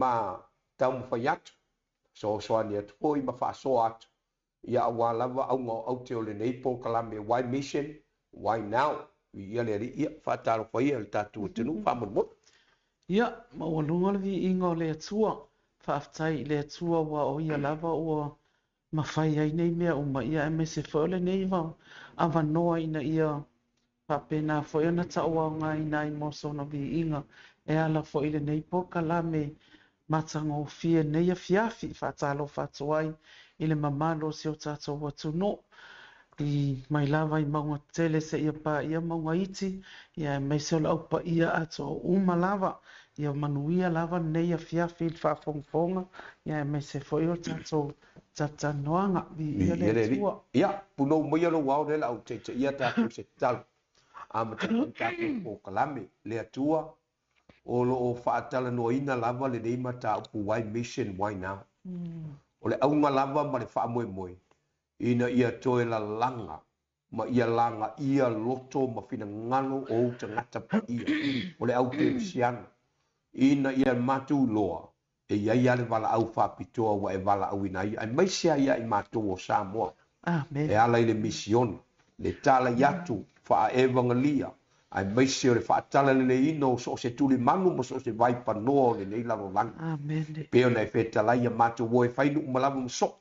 Ma taumafai atu, fesoasoani atu foi ma faasoa atu, ia aua lava auga o aute o lenei polokalame Why Mission, Why Now? Viia le Alii, ia faatalofa ia i le tatou atunuu faamolemole. Ia, maualuga le viiga o le Atua. Faafetai i le Atua aua o Ia lava ua mafai ai nei mea uma, ia aemaise foi o lenei avanoa ina ia faapena foi ona tauaogaina ai mo sona viiga e ala foi i lenei polokalame matagofie nei afiafi. Faatalofa atu ai i le mamalu o si o tatou atunuu i mai lava i mauga tele seia paia mauga iti, ia aemaise o le aupaia atoa uma lava. Ia manuia lava lenei afiafi i le faafogafoga, ia aemaise foi o le tatou talatalanoaga. Viia le Atua. Ia, punou maia lou ao lea la ou taitaia tatou se tatalo. Amata ai le tatou polokalame. Le Atua, o lo o faatalanoaina lava lenei mataupu Why Mission, Why Now? O le auga lava ma le faamoemoe ina ia toe lalaga ma ia lagaia loto ma finagalo o ou tagata paia o le au kerisiano, ina ia matou iloa e i ai lava le valaau faapitoa ua e valaauina ai, aemaise lava ia i matou o Samoa. Amen. E ala i le misioni, le talai atu faaevagalia, aemaise o le faatalaleleiina o so o se tulimanu ma so o se vaipanoa o lenei lalolagi. Amen. E pei ona e fetalai ia matou o e fai nuu ma lava ma soo,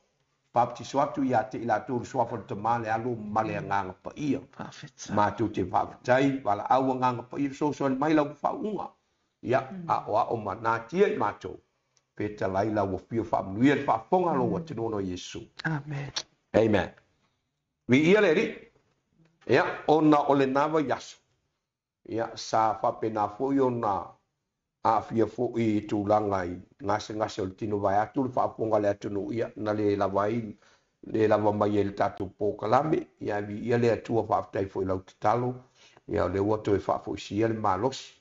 baptiso atu ia te i latou le suafa o le Tama, le Alo ma le Agaga Paia. Faafetai. Matou te faafetai, valaau Agaga Paia, fesoasoani mai lau faauuga. Ia, aoao ma natia i matou, fetalai lau afio faamanuia le faafofoga a lou atunuu o Iesu. Amen. Amen. Viia le Alii. Ia, ona o lena vaiaso, ia, sa faapena foi ona aafia foi i tulaga i gasegase o le tino vaeatu le faafofoga a le atunuu, ia, na le lava ai, le lava mai ai le tatou polokalame. Ia, viia le Atua, faafetai foi i lau tatalo, ia, o lea ua toe faafoisia le malosi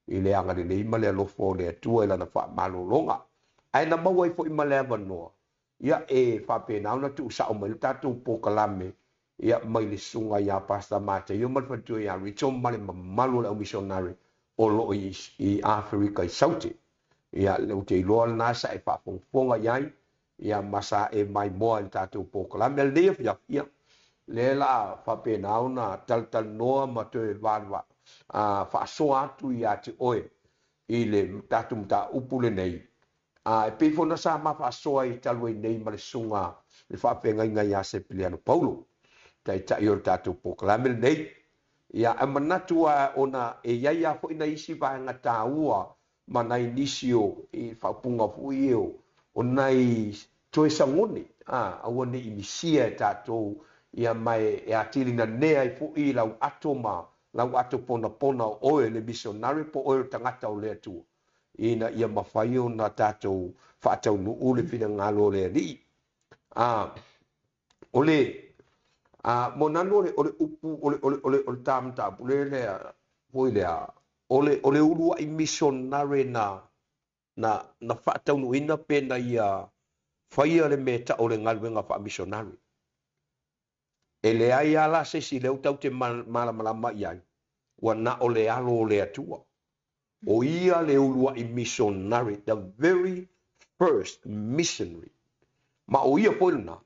i le agalelei ma le alofa o le Atua i lana faamalologa. Ae na maua ai foi ma le avanoa, ia, e faapena ona tuusao mai le tatou polokalame, ia, mai le susuga ia Pastor Mataio ma le faletua ia Rachel ma le mamalu o le aumisionare o lo o i Aferika i Saute. Ia, ou te iloa lena sa e faafogafoga i ai, ia, ma sa e maimoa i le tatou polokalame. A lenei afiafi, ia, lea la faapena ona talatalanoa ma toe faasoa atu ia te oe i le tatou mataupu lenei. E pei foi ona sa ma faasoa i talu ai nei ma le susuga le faafeagaiga ia Sepiliano Paulo, taitai o le tatou polokalame lenei. Ia, e manatu ona e i ai lava foi nai isi vaega taua ma nai nisi o i faaupuga foi o nai toe sagone, aua ne i misia e tatou, ia, ma e atili nanea ai foi lau ato ma lau ato ponapona o oe le misionare po o oe o le tagata o le Atua, ina ia mafai ona tatou faataunuu le finagalo o le Alii. O le monanu o le upu o le ta mataupu le lea foi lea o le uluai misionare na faataunuuina pe na ia faia le mea tau o le galuega faamisionare. E leai lava la se isi lea ua tatou te malamalama i ai, ua na o le alo o le Atua. O ia le uluai missionary, the very first missionary. Ma o ia foi lena,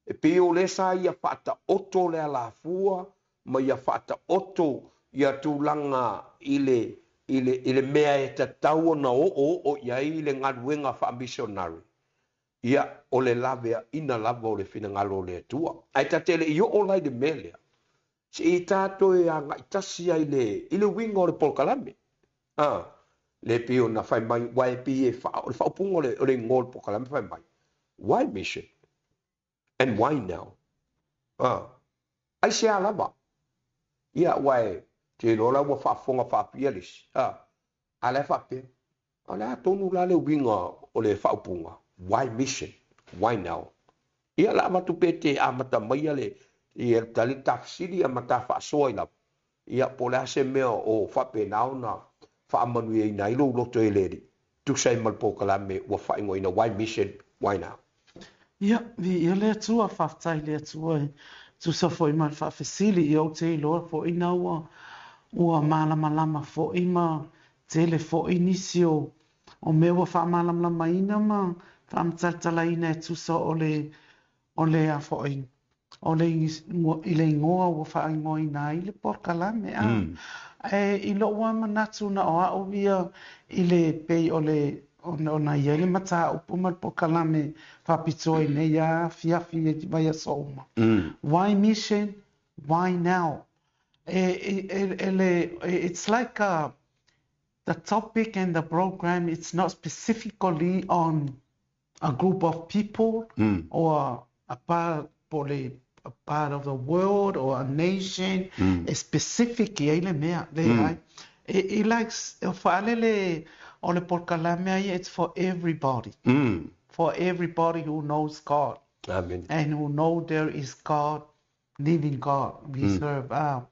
e pei o lea sa ia faataoto le alafua ma ia faataoto ia tulaga i le mea e tatau ona oo i ai le galuega faamisionare. Ia, o le laveaina lava o le finagalo o le Atua. Ae ta te le i oo la i le mea lea, se i tatou e agai tasi ai i le uiga o le polokalame. Le pei ona fai mai, ua e pei e o le faaupuga o le igoa o le polokalame fai mai, why mission and why now? Ai se a lava. Ia, ua e te iloa la ua faafofoga faapia le isi. A la e faapea, o le a tonu la le uiga o le faaupuga, why mission, why now? Ia, la avatu pe te amata maia le tali tafesili ma ta faasoa i lava. Ia, po o le a se mea o faapena ona faamanuiaina ai lou loto e le Alii, tusa ai ma le polokalame ua faaigoaina why mission, why now? Ia, viia le Atua, faafetai le Atua e tusa foi ma le faafesili. Ia, ou te iloa foi na ua malamalama foi ma tele foi nisi o O mea ua faamalamalamaina ma faamatalatalaina e tusa o le o le a foi o le i le igoa ua faaigoaina ai le polokalame a. Ae i lou lava manatu na o au ia i le pei o le ona i ai le mataupu ma le polokalame faapitoa i nei afiafi i vaiaso uma. Why mission? Why now? E, e, e, le, it's like a, the topic and the program, it's not specifically on a group of people or a part, po le, a part of the world or a nation, e specific i ai le mea, leai. E, e likes, e faalele o le polokalame aia, it's for everybody. For everybody who knows God. Amen. And who know there is God, living God we serve. Ah.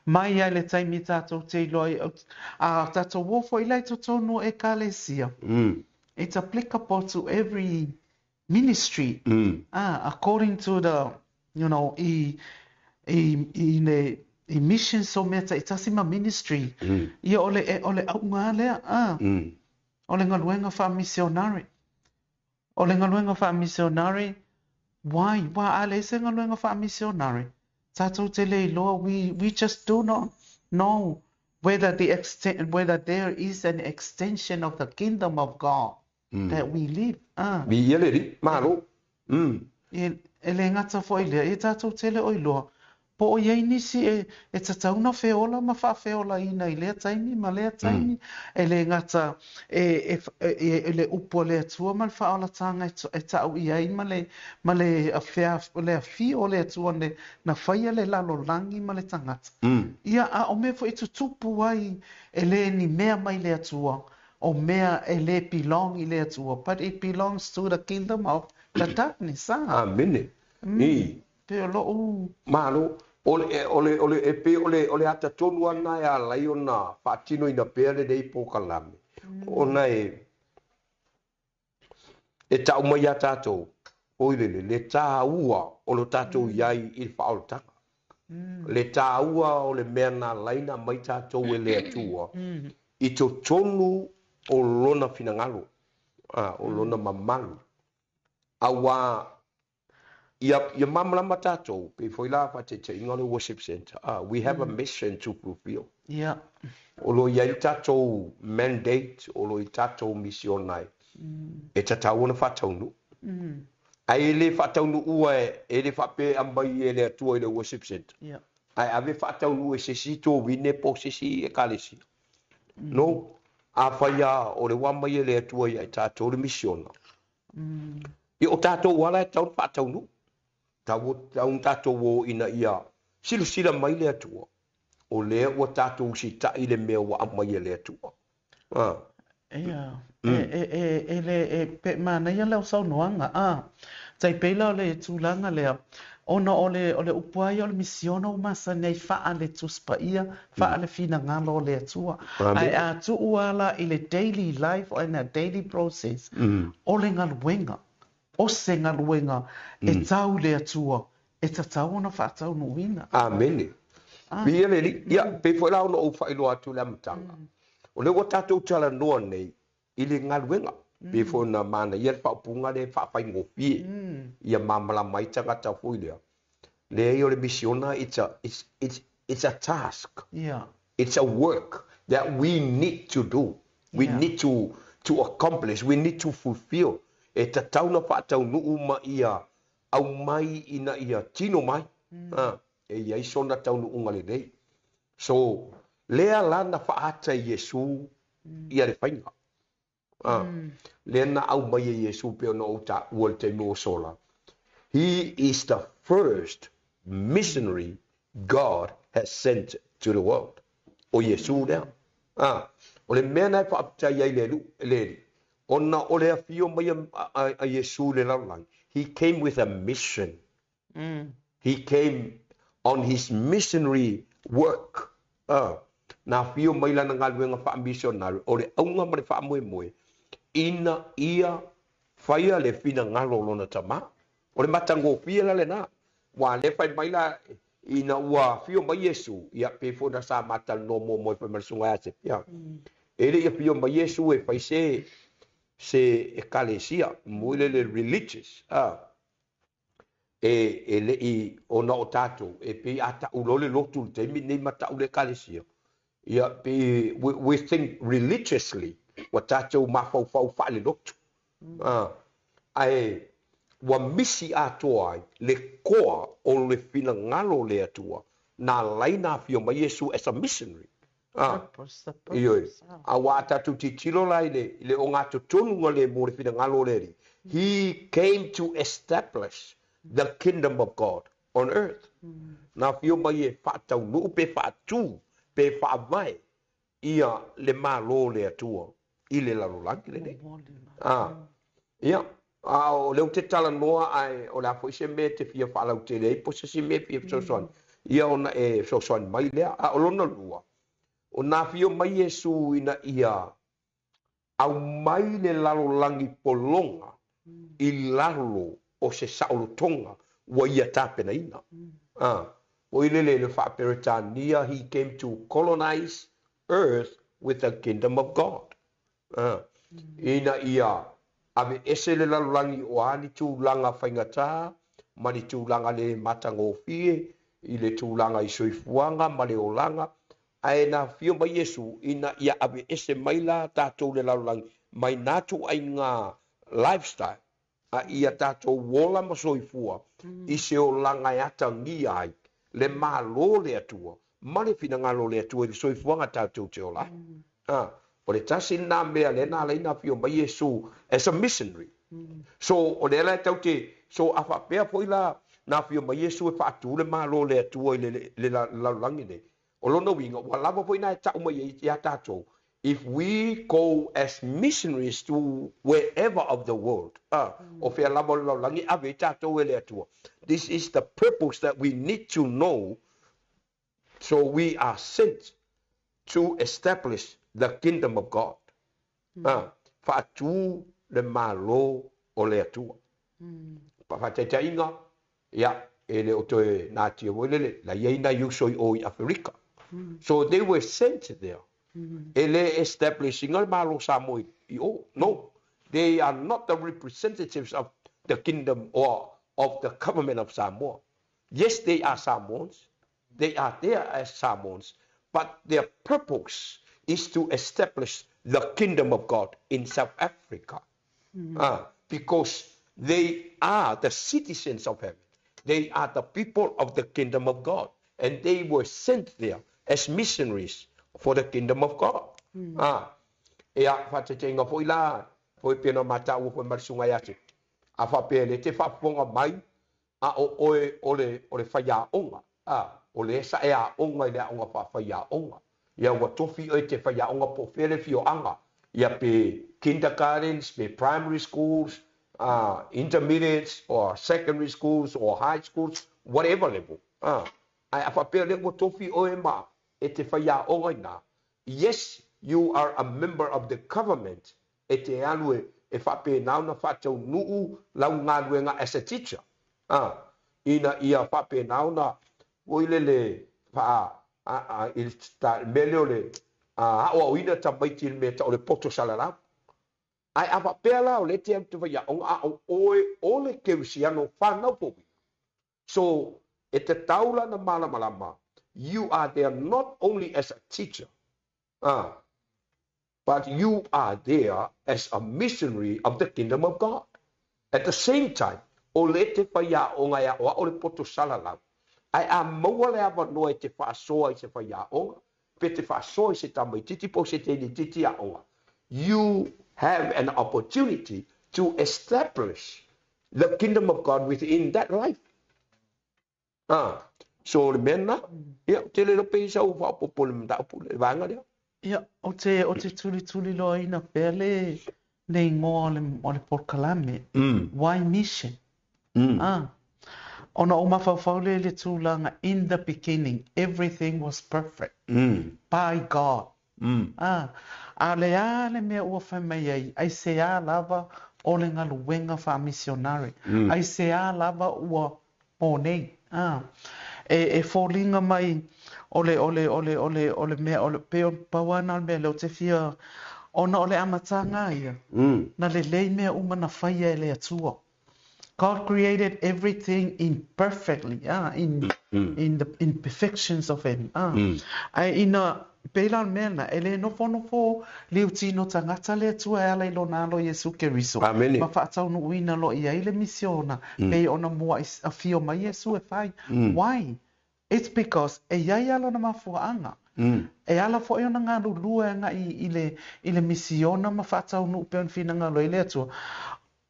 Mai ai le taimi tātou te iloa ai, a tātou o foi la i totonu o ekalesia. It's applicable to every ministry. Ah, according to the, you know, i, i, i le, i mission so mea taitasi ma ministry. Ia o le, o le auga lea, ah, o le galuega faamisionare. O le galuega faamisionare, why? Why a leai se galuega faamisionare? Tātou te le iloa, we just do not know whether the extent, whether there is an extension of the kingdom of God that we live. Ah. Viia le Alii, malo. E, e le gata foi lea, e tātou te le o iloa, po o i ai nisi e, e tatau na feola ma faafeolaina i lea taimi ma lea taimi, e le gata e, e, e, e le upu a le Atua ma le faaolataga e, e ta'u i ai ma le, ma le, afea, le afio o le Atua ne, na faia le lalolagi ma le tagata. Ia, a o mea foi e tutupu ai e le ni mea mai le Atua, o mea e le belong i le Atua, but it belongs to the kingdom of the darkness. Ah. Amene. I. Pei o lo'u. Malo, o le, o le, o le, e pei o le, o le ata tonu ana e ala ai ona faatinoina pea lenei polokalame, ona e, e ta'u mai iā tātou, oi lele, le tāua o lo tātou i ai i le faaolataga. Le tāua o le mea na ala ai ona aumai tātou e le Atua i totonu o Lona finagalo, a, o Lona mamalu. Auā Ia, ia malamalama tātou, pei foi la faataitaiga o le worship centre, ah, we have a mission to fulfill. Ia. O lo o i ai le tātou mandate, o lo o i tātou misiona e, e tatau ona faataunuu. Ae e le faataunuua e, e le faapea e aumai e le Atua i le worship centre. Ia. Ae ave faataunuu e se isi tovine po o se isi ekalesia. No, afai lava o le ua aumai e le Atua ia i tātou le misiona, Ia o tātou ala e tatau ona faataunuu. Tau, tau ona tātou o ina ia silasila mai le Atua, o lea ua tātou usitaʻi i le mea ua aumai e le Atua. Ah. Ia, e, e, e, e le, e, pe manaia lau saunoaga, a, tai pei la o le tulaga lea, ona o le, o le upu lava ia o le misiona ua masani ai faa le Tusi Paia, faa le finagalo o le Atua. Ae a tuu lava la i le daily life and a daily process, o le galuega, o se galuega e tau i le Atua, e tatau ona faataunuuina. Amene. Viia le Alii. Ia, pei foi la ona ou faailoa atu i le amataga, o lea ua tatou talanoa nei i le galuega. Pei foi ona manaia le faaupuga lea e faafaigofie ia malamalama ai tagata foi lea. Leai o le misiona it's a, it's, it's, it's a task. Yeah. It's a work that we need to do. We yeah. need to, to accomplish. We need to fulfill. E tatau na faataunuu ma ia aumai ina ia tino mai. Ha, e i ai sona taunuuga lelei. So, lea la na faaata e Iesu ia le faiga. A, lea na aumai e Iesu pei ona ou taua i le taimi ua sola, He is the first missionary God has sent to the world. O Iesu lea. A, o le mea na e faafetai ai le Alii, ona o le afio mai a Iesu i le lalolagi, He came with a mission. He came on his missionary work. Na afio mai lana galuega faamisionare, o le auga ma le faamoemoe, ina ia faia le finagalo o lona Tama. O le matagofie la lena. Ua lea fai mai la, ina ua afio mai Iesu, ia, pei foi ona sa ma talanoa muamua ai foi ma le Susuga ia Sepi, E le i afio mai Iesu e fai se se ekalesia mo le le religious a e e le i ona o tatou e pei a ta'u loa le lotu i le taimi lenei ma ta'u le ekalesia, ia pei we think religiously ua tatou mafaufau faalelotu a ae ua misi atoa ai le koa o le finagalo o le Atua na ala ai ona afio mai Iesu as a missionary. A, ioe. Aua a tatou tilotilo la i le, i le ogatotonuga le mo le finagalo o le Alii, He came to establish the kingdom of God on earth. Na afio mai e faataunuu pe faatu pe faavae ia le Malo o le Atua i le lalolagi lenei. A, ia, a o lea ou te talanoa ae o le a foi se mea e te fia faalautele ai po o se isi mea e fia fesoasoani, ia ona e fesoasoani mai lea. A o lona lua, o na afio mai Iesu ina ia aumai le lalolagi pologa i lalo o se saolotoga ua ia tapenaina. A, oi lele le Faa-Peretania, he came to colonize earth with the kingdom of God. A, ina ia aveese le lalolagi o a ni tulaga faigata ma ni tulaga le matagofie i le tulaga i soifuaga ma le olaga, Ae na afio mai Iesu ina ia aveese mai la tatou le lalolagi mai na ituaiga lifestyle a ia tatou ola ma soifua i se olaga e atagia ai le Malo o le Atua ma le finagalo o le Atua i le soifuaga tatou te ola ai. A, o le tasi lena mea lea na ala ai na afio mai Iesu as a missionary. So, o lea la e tau te, so a faapea foi la na afio mai Iesu e faatu le Malo o le Atua i le le lalolagi nei, O lona uiga, ua lava foi na e ta'u mai ai iā tātou, if we go as missionaries to wherever of the world, a, o fea lava o le lalolagi e ave ai tātou e le Atua. This is the purpose that we need to know, so we are sent to establish the kingdom of God. A, faatū le Malo o le Atua. Faataitaiga, ia, e le o toe natia foi lele, la i ai nai uso i o i Aferika. So they were sent there. E le establish ina le Malo Samoa i o. No. They are not the representatives of the kingdom or of the government of Samoa. Yes, they are Samoans. They are there as Samoans. But their purpose is to establish the kingdom of God in South Africa. Because they are the citizens of heaven. They are the people of the kingdom of God. And they were sent there as missionaries for the kingdom of God. Ah, ia, faataitaiga foi la, foi pei ona mataua foi ma le susuga ia te. A faapea le te faafofoga mai, a o oe o le, o le faiaoga, a, o le sa e aoga i le aoga faafaiaoga. Ia ua tofi oe e te faiaoga po o fea le afioaga, ia pe kindergartens, pe primary schools, intermediates or secondary schools or high schools, whatever level. Ae a faapea lea ua tofi oe ma e te faiaoga ina, yes, you are a member of the government e te alu e e faapena ona faataunuu lau galuega as a teacher, ina ia faapena ona foi lele faa a, i le mea lea o le aoaoina tamaiti i le mea tau o le poto salalau. Ae a faapea la o lea e te alu te faiaoga a o oe o le kerisiano whanau fou. So, e tatau la na malamalama, you are there not only as a teacher, but you are there as a missionary of the kingdom of God. At the same time, o le te faiaoga e aʻoaʻo le poto salalau, ae a maua le avanoa e te faasoa i se faiaoga, pe te faasoa i se tamaititi po o se teinititi aoga, you have an opportunity to establish the kingdom of God within that life. Ah, so o le mea lena, ia, ou te le iloa pe i ai sau faaopoopo i le mataupu, le vaega lea. Ia, ou te, ou te tulituliloaina pea le, le igoa o le, o le polokalame, Why Mission? Ah, ona ou mafaufau lea i le tulaga, in the beginning, everything was perfect, by God. Ā, a o le a le mea ua fai mai ai, aisea lava o le galuega faamisionare, aisea lava ua pō nei? Ā, e, e foliga mai O le, o le, o le, o le, o le mea, o le, pei o pau lava lena o le mea lea ou te fia, ona o le amataga ia, na lelei mea uma na faia e le Atua. God created everything in perfectly, in, in the imperfections of Him. Ae ina, pei la o le mea lena, e le nofonofo liutino tagata le Atua e ala i Lona Alo Iesu Keriso, ma faataunuuina loa i ai le misiona, pei ona muaʻi afio mai Iesu e fai. Why? It's because e i ai lava lona mafuaaga. E ala foi ona galulue agai i le, i le misiona ma faataunuu pei ona finagalo ai le Atua,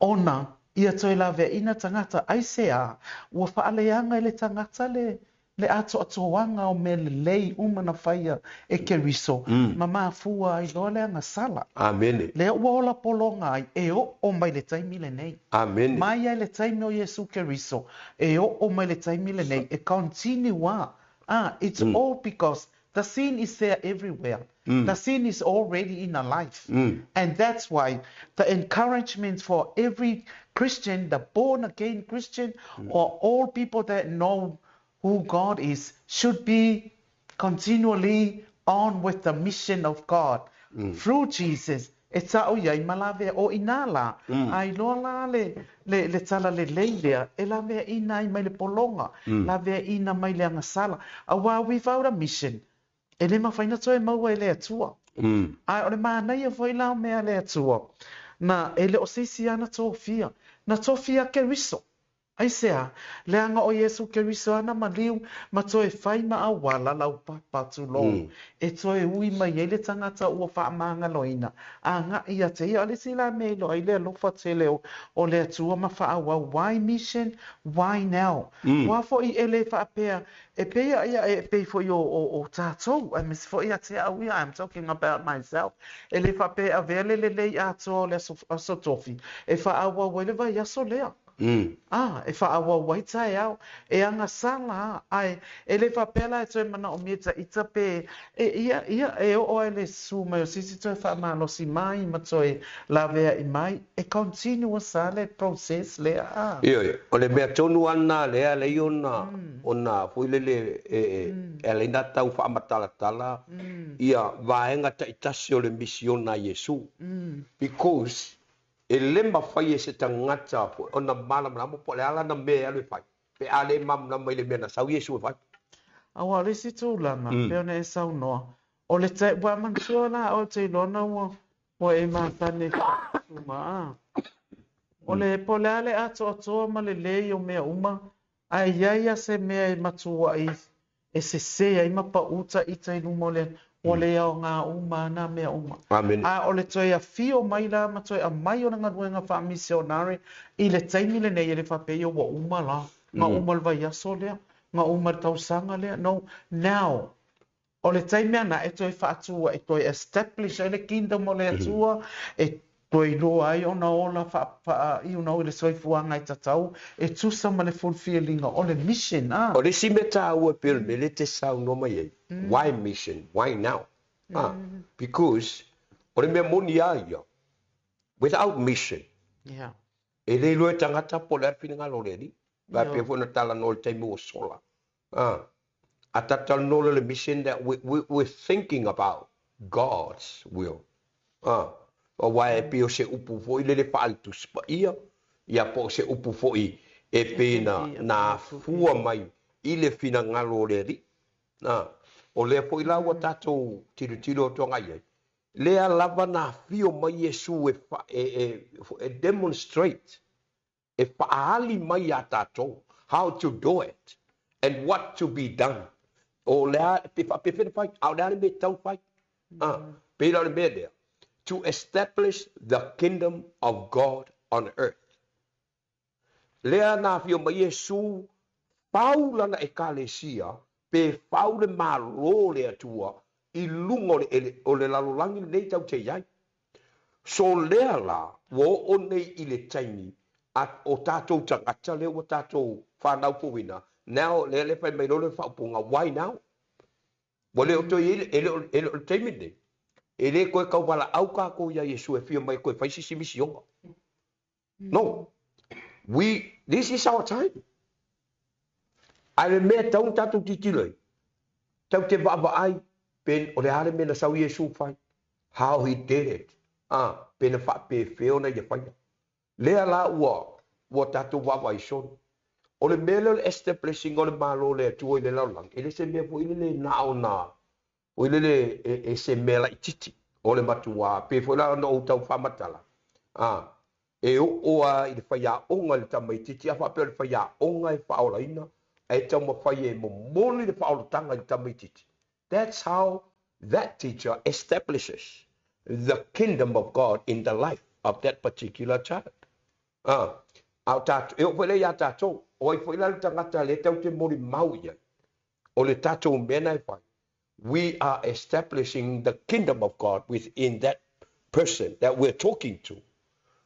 ona ia toe laveaiina tagata. Aisea? Ua faaleaga i le tagata le, le atoatoaga o mea lelei uma na faia e Keriso, ma mafua ai loa le agasala. Amene. Lea ua ola pologa ai, e oo mai le taimi lenei. Amene. Mai ai le taimi o Iesu Keriso, e oo mai le taimi lenei, e continue a. Ah, it's all because the sin is there everywhere. The sin is already in our life. And that's why the encouragement for every Christian, the born again Christian, or all people that know who God is, should be continually on with the mission of God through Jesus e tau i ai ma lavea o inā lā, a iloa lā le, le, le talalelei lea e laveaina ai mai le pologa, laveaina mai le agasala. Aua without a mission, e le mafai ona toe maua e le Atua. Ae o le manaia foi la o mea a le Atua, na, e le o se isi lava na tofia, na tofia Keriso. Aisea? Leaga o Iesu Keriso ana maliu ma toe fai ma auala laupapa tulou, e toe ui mai ai le tagata ua faamagaloina, agai ia te ia. O le isi la mea i iloa ai le alofa tele o le Atua ma faaauau, why mission, why now? Aua foi e le faapea, e pei a ia, e pei foi o tatou, aemaise foi ia te au ia, I'm talking about myself, e le faapea e avea le lelei atoa o le aso tofi e faaauau ai le vaiaso lea. Ā, e faaauau ai taeao, e agasala a, ae e le faapea la e toe manaomia ta ita pe e ia, ia, e oo ai le susu mai o se isi toe faamalosi mai ma toe laveai mai, e continuous a le process lea, ā. Ioe, o le mea tonu lava lena lea e ala ai ona, ona foi lele e, e ala ai ona tau faamatalatala ia vaega taitasi o le misiona a Iesu. Because E le mafai e se tagata foi ona malamalama po o le a lana mea e alu e fai, pe a le malamalama i le mea na sau Iesu e fai. Aua o le isi tulaga, pei ona e saunoa, o le taimi, ua manatua la oe ou te iloa na ua, ua e masani i le a? O le, po o le a le atoatoa ma le lei o mea uma, ae i ai lava se mea e matuai e sese ai ma paʻu ta ita i luma o le ua le aoga uma nā mea uma. Amene. A o le toe afio mai la ma toe aumai o le galuega faamisionare i le taimi lenei e le faapea ia ua uma la, na uma le vaiaso lea, na uma le tausaga lea. No, now, o le taimi ana e toe faatu ai, e toe establish ai le kingdom o le Atua, e toe iloa ai ona ola faaiunau i le soifuaga e tatau, e tusa ma le fulfilling o le mission, a. O le isi mea taua e pei o le mea lea e te saunoa mai ai, why mission, why now? A, because o le mea moni lava ia, without mission, e le iloa e tagata po o le a le finagalo o le Alii. Aua e pei foi ona talanoa i le taimi ua sola. A, a tatou talanoa loa i le mission lea, we, we, we're thinking about God's will. A, aua e pei o se upu foi lele faale-Tusi Paia, ia po o se upu foi e pei na, na afua mai i le finagalo o le Alii. A, o lea foi la ua tatou tilotilo atu agai i ai, lea lava na afio mai Iesu e, e, e, e demonstrate e faaali mai iā tatou how to do it and what to be done. O le a, pe faapefea ona fai, a o le a le mea e tatau ona fai. A, pei la o le mea lea, to establish the kingdom of God on earth. Lea na afio mai Iesu, fau lana Ekalesia, pe fau le Malo o le Atua i luga o le, o le lalolagi lenei tatou te i ai. So lea la, ua oo nei i le taimi a o tatou tagata lea ua tatou fanau fouina, now lea lea fai mai loa le faaupuga, why now? Ua le o toe i ai, e le o, e le o le taimi lenei, e le toe tau valaau tatou iā Iesu e afio mai e toe fai se isi misioga. No. We, this is our time. Ae le mea e tatau ona tatou tilotilo ai, Tatou te vaavaai pe o le a le mea na sau Iesu fai. How he did it. Pe na faapefea ona ia faia. Lea la ua tatou vaavaai solo. O le mea lea o le establishing o le Malo o le Atua i le lalolagi, e le se mea foi lele na ona foi lele e se mea laitiiti o le matua. Pe foi la ona ou tau faamatala. E oo a i le faiaoga i le tamaitiiti, a faapea o le faiaoga e faaolaina, ae taumafai e momoli le faaolataga i le tamaitiiti. That's how that teacher establishes the kingdom of God in the life of that particular child. A o tatou, e oo foi lea ia tatou, o ai foi la le tagata lea tatou te molimau i ai, o le tatou mea na e fai. We are establishing the kingdom of God within that person that we're talking to.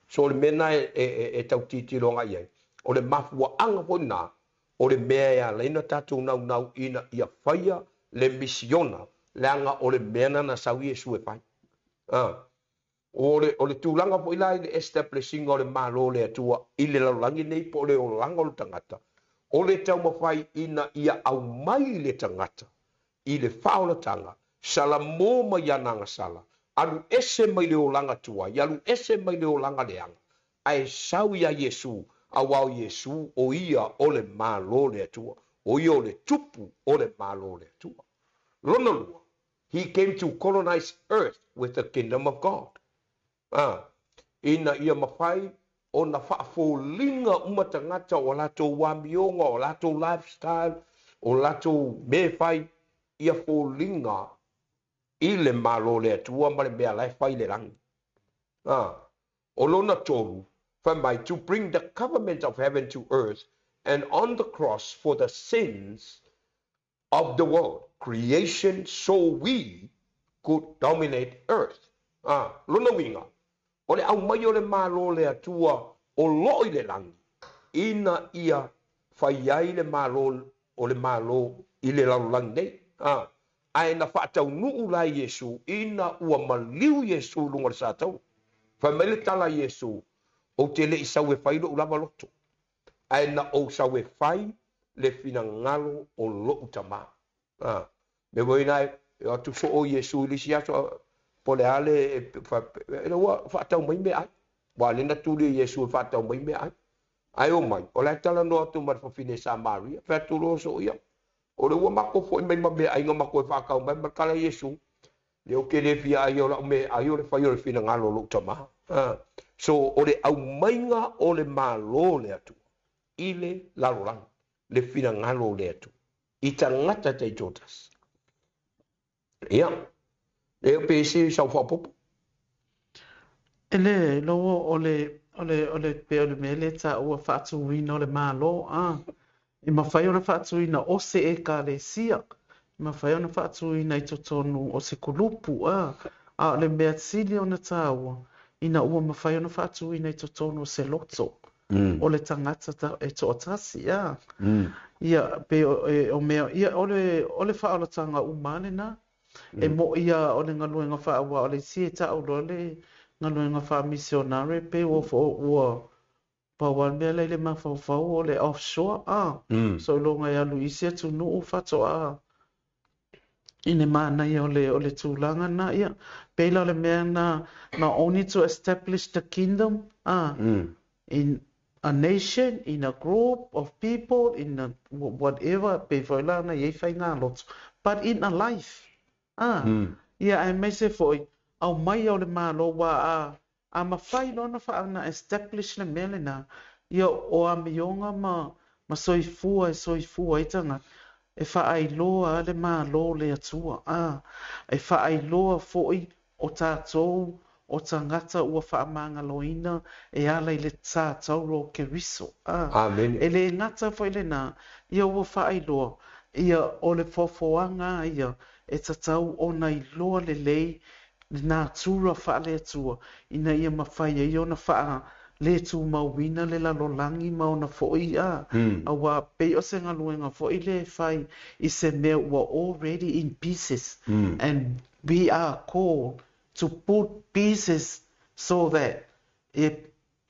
So o le mea na e tau tilotilo i ai. O le mafuaaga foi na, o le mea e ala ai ona tatou naunau ina ia faia le misiona, leaga o le mea na na sau Iesu e fai. O le tulaga foi la i le establishing o le Malo o le Atua i le lalolagi nei po o le olaga o le tagata, o le taumafai ina ia aumai le tagata i le faaolataga, salamo mai ana agasala, alu ese mai le olaga tuai, alu ese mai le olaga leaga, ae sau ia Iesu, aua o Iesu o ia o le Malo o le Atua, o ia o le tupu o le Malo o le Atua. Lona lua, he came to colonize earth with the kingdom of God. Ina ia mafai ona faafoliga uma tagata o latou amioga, o latou lifestyle, o latou mea fai, ia foliga i le Malo o le Atua ma le mea la e fai i le lagi. O lona tolu, fai mai, to bring the government of heaven to earth and on the cross for the sins of the world, creation, so we could dominate earth. Lona uiga, o le aumai o le Malo o le Atua o loo i le lagi, ina ia fai ai le Malo o le Malo i le lalolagi nei. Ae na faataunuu la Iesu ina ua maliu Iesu i luga o le sataua. Fai mai le tala a Iesu, ou te le i sau e fai lou lava loto, ae na ou sau e fai le finagalo o lou Tamā. Me foi na e o atu soo Iesu i le isi aso, po le a le, ua faatau mai meaai. Ua le na tuli e Iesu e faatau mai meaai. Ae o mai, o la e talanoa atu ma le fafine Samaria, fai atu loa soo ia. O le ua mako foi mai ma meaai nga mako e faatau mai ma le tala a Iesu. Le o ke le fia ai o lau meaai o le fai o le finagalo o lou Tamā. So o le aumaiga o le Malo o le Atua i le lalolagi, le finagalo o le Atua i tagata taitoatasi. Ia, e pe isi sau faaopoopo. E le loa o le o le o le pe o le mea lea e taua faatuina o le Malo, e mafai ona faatuina o se ekalesia, e mafai ona faatuina i totonu o se kulupu, a o le mea sili ona taua, ina ua mafai ona faatuina i totonu o se loto, o le tagata e toatasi, Ia, pe o mea, ia, o le faaolataga uma lena, e mo ia o le galuega faaua, o le isi e taua le galuega faamisionare, pe ua pau a le mea lea i le mafaufau o le offshore, so iloga e alu i isi atunuu faatoa i le manaia o le tulaga na, ia. Pe la o le mea na only to establish the kingdom, in a nation, in a group of people, in a whatever, pe foi la na iai whai ngā loto, but in a life. Ia, ae mai se foi, au mai o le Malo wa a mawhai lona whaana establish le mea lena, ia o amionga ma soifua e soifua i tanga, e whaailoa le Malo le Atua, e whaailoa foi o tātou o tangata ua whaamangaloina e ala i le tātauro o Keriso. Amen. E le ngata foi le nā, ia ua whaailoa, ia o le foafoaga ia e tatau ona iloa lelei le natura faale Atua, ina ia mafai ai ona whaa le tūmauina le lalolagi ma ona foi, aua pei o se galuega foi le fai i se mea ua already in pieces. And we are called to put pieces so that e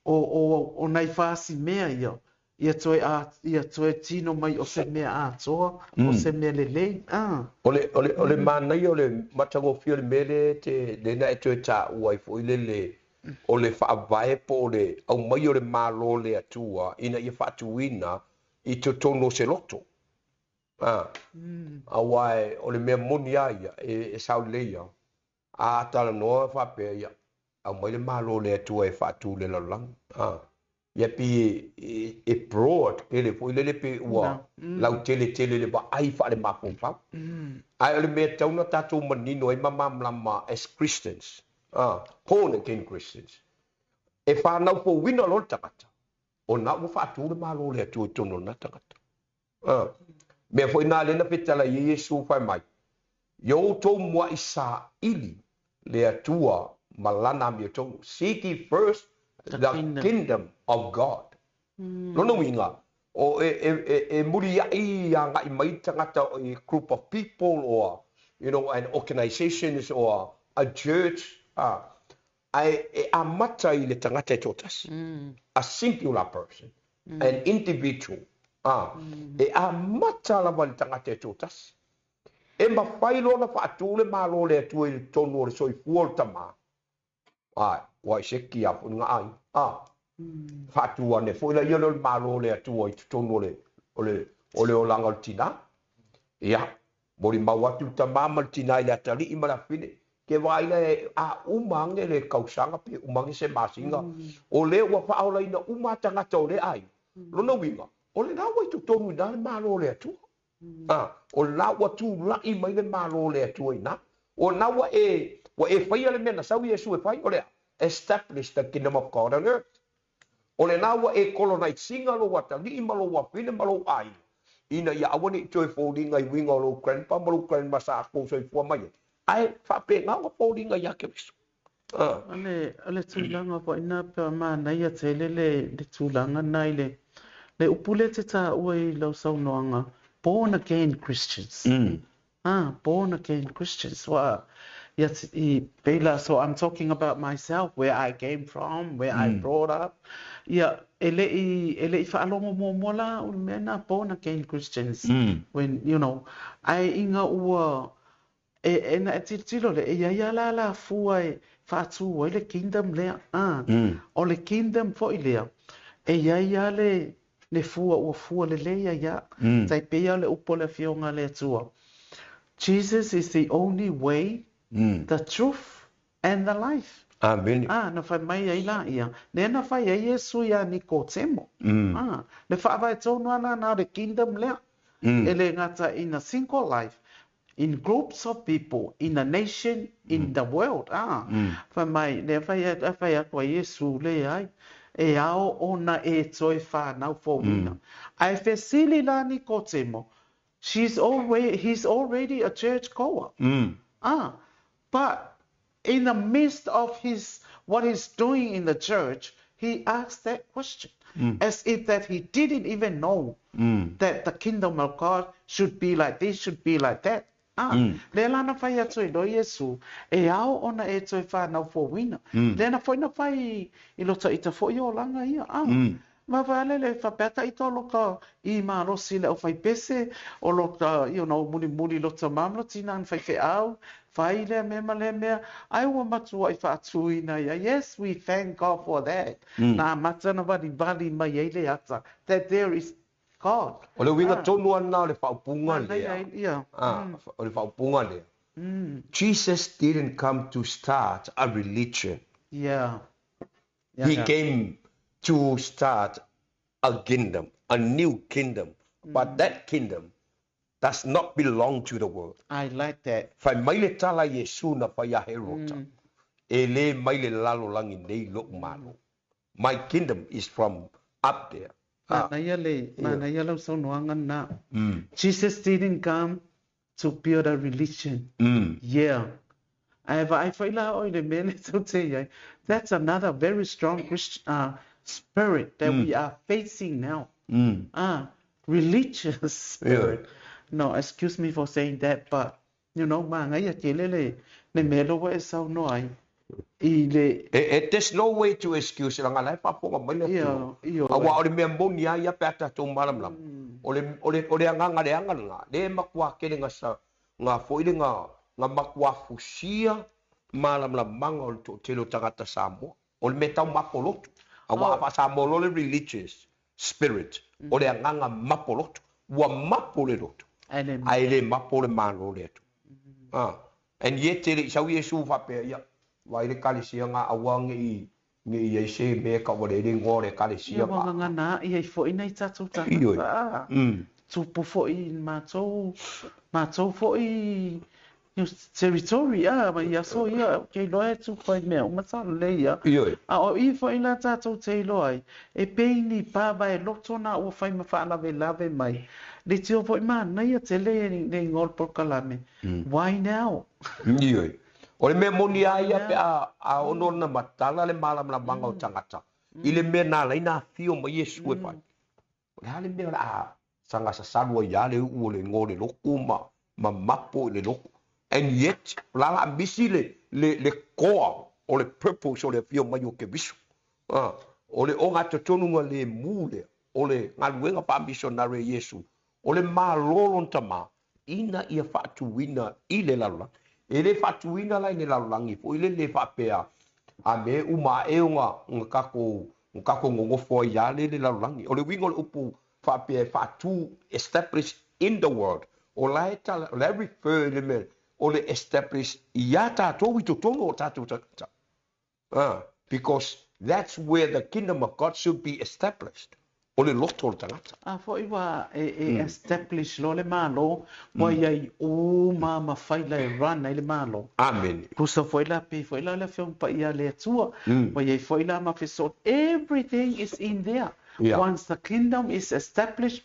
o nai whaasi mea ia Ia toe a, ia toe tino mai o se mea atoa, o se mea lelei. Ah. O le manaia o le matagofie o le mea lea te lea na e toe taua ai foi lele o le faavae po o le aumai o le Malo le Atua ina ia faatuina i totonu o se loto. Ah. Auā o le mea moni a ia e sao lelei ia. A talanoa faapea ia, aumai le Malo le Atua e faatu le lalolagi. Ah. Ia pi e broad tele foi lele pe ua lautele tele le vaai faale-mafaufau. Ae o le mea tatau ona tatou manino ai ma malamalama as Christians, born again Christians, e fanau fouina loa le tagata, ona ua faatu le Malo le Atua i totonu o lena tagata. Ah. Mea foi na lea na fetala i Iesu fai mai, ia outou muai saili le Atua ma lana amiotonu. Seek ye first the kingdom, kingdom of God. Lona uiga, o e muliai agai mai tagata i group of people or an organizations or a church, ae e amata i le tagata e toatasi. A singular person, an individual. E amata lava i le tagata e toatasi. E mafai loa ona faatu le Malo le Atua i le totonu o le soifua o le tamā. Ai, ua i seki a foi nga ai. Faatu ane foi la ia le Malo le Atua i totonu o le olaga o le tinā. Ia, molimau atu le tamā ma le tinā i le atalii ma le afafine. Ke vaai la e a uma age le kausaga pe uma age se masina. O lea ua faaolaina uma tagata o le aiga. Lona uiga, o le la ua i totonu i na le Malo le Atua. Ah, o la ua tula'i mai le Malo le Atua i na. O na ua e faia le mea na sau Iesu e fai, o lea, establish the kingdom of God on earth. O le la ua e colonize ina lou atalii ma lou afafine ma lou aiga. Ina ia aua ne i toe foliga i uiga o lou grandpa ma lou grandma sa kou soifua mai ai. Ae faapena ona foliga ia Keriso. Ah. O le tulaga foi na pe manaia tele le tulaga na i le upu le te taua i lau saunoaga, born again Christians. Ah, born again Christians. Well, yes, i pela, so I'm talking about myself, where I came from, where I brought up. Ia, e le i whaalongo mua la o le mea na born again Christians. When, ai inga ua, e na e tilotilo le, e ia ia la la fua e whaatu ai le kingdom lea. Ah, o le kingdom foi lea. E ia ia le fua ua fua le lea ia. Tai pea le upo le fionga le Atua. Jesus is the only way, the truth, and the life. Amen. Ah, na whai mai ai la ia. Le na whai ai Yesu ia Nikotemo. Ah, le whaavae tonu ana na le kingdom lea. E le ngata in a single life, in groups of people, in a nation, in the world. Ah, whai mai, le whai whai atu a Yesu le ai. E ao ona e toe whānau fouina. Ai fesili la Nikotemo, he's already a church goer. Ah, but in the midst of his what he's doing in the church, he asked that question as if that he didn't even know that the kingdom of God should be like this, should be like that. Ah, le lana whai atu i lo Yesu, e ao ona e toe whānau fouina. Le na foi na whai i lota i ta foi o langa ia. Ah, ma whale le whapeta i tō loka i malosi le o whai pese, o loka, muli muli lota mamlo tina an whai wheau, whai lea mea ma lea mea, ai ua matua i whaatuina ia. Yes, we thank God for that. Nā mata na wali wali mai ei le ata, that there is God. O le uiga tonu ana o le faaupuga Nā, lea. Ia. Ah, o le faaupuga lea. Jesus didn't come to start a religion. He came to start a kingdom, a new kingdom. But that kingdom does not belong to the world. I like that. Fai mai le tala Iesu na fai a Herota. E le mai le lalolagi nei lo'u malo. My kingdom is from up there. Ah. Manaia le, manaia lau saunoaga na. Jesus didn't come to build a religion. Yeah. Ai va ai whai la oi le mele tau te iai. That's another very strong Christian spirit that we are facing now. Ah, religious spirit. No, excuse me for saying that, but ma ngai a tele le melo wa e sau no ai. I le. E, there's no way to excuse leaga la e faafofoga mai le atunuu. Ioe. Aua o le mea moni lava ia pe a tatou malamalama, o le agaga leaga lena, lea e matua tele ga foi le ga matua fusia malamalamaaga o le toatele o tagata Samoa. O le mea tau mapoloto. Aua a faa-Samoa loa le religious spirit, o le agaga mapoloto. Ua mapo le loto, ae le mapo le Malo o le Atua. Ah. And yet e le i sau Iesu faapea, ia, vaai le ekalesia ga aua ne i i ai se mea e tau ale ai le igoa o le ekalesia. Ia, ua gagana ai foi nai tatou tagata. Tupu foi i matou foi territory a ma ia so ia ke iloa e tupu ai mea uma sa lelei ia. A o i foi la tatou te iloa ai, e pei ni pava e loto na ua fai ma faalavelave mai. Le tio foi manaia tele le igoa o le polokalame. Why now? Ioe. O le mea moni a ia pe a ono na matala le malamalamaga o tagata i le mea na ala ai na afio mai Iesu e fai. O le a le mea o le a saga sasalu ai lava le uu o le igoa o le lotu ma mapo i le lotu. And yet, o la a misi le core o le purpose o le afio mai o Keriso. Ah, o le ogatotonu le mu lea, o le galuega faamisonare a Iesu, o le Malo lona Tamā, ina ia faatuina i le lalolagi. E le faatuina la i le lalolagi foi le le faapea a me uma ae o ga tatou nonofo ai lava le lalolagi. O le uiga o le upu faapea e faatu, establish in the world, o la e tala, o la e refer i le mea o le establish iā tatou i totonu o tatou tagata. Ah, because that's where the kingdom of God should be established. O le loto o le tagata. A foi ua e establish loa le Malo, ua iai uma ma fai la e run ai le Malo. Amen. Pusa foi la pe foi la le Afioga Paia a le Atua. Ua iai foi la ma fesoot. Everything is in there. Once the kingdom is established,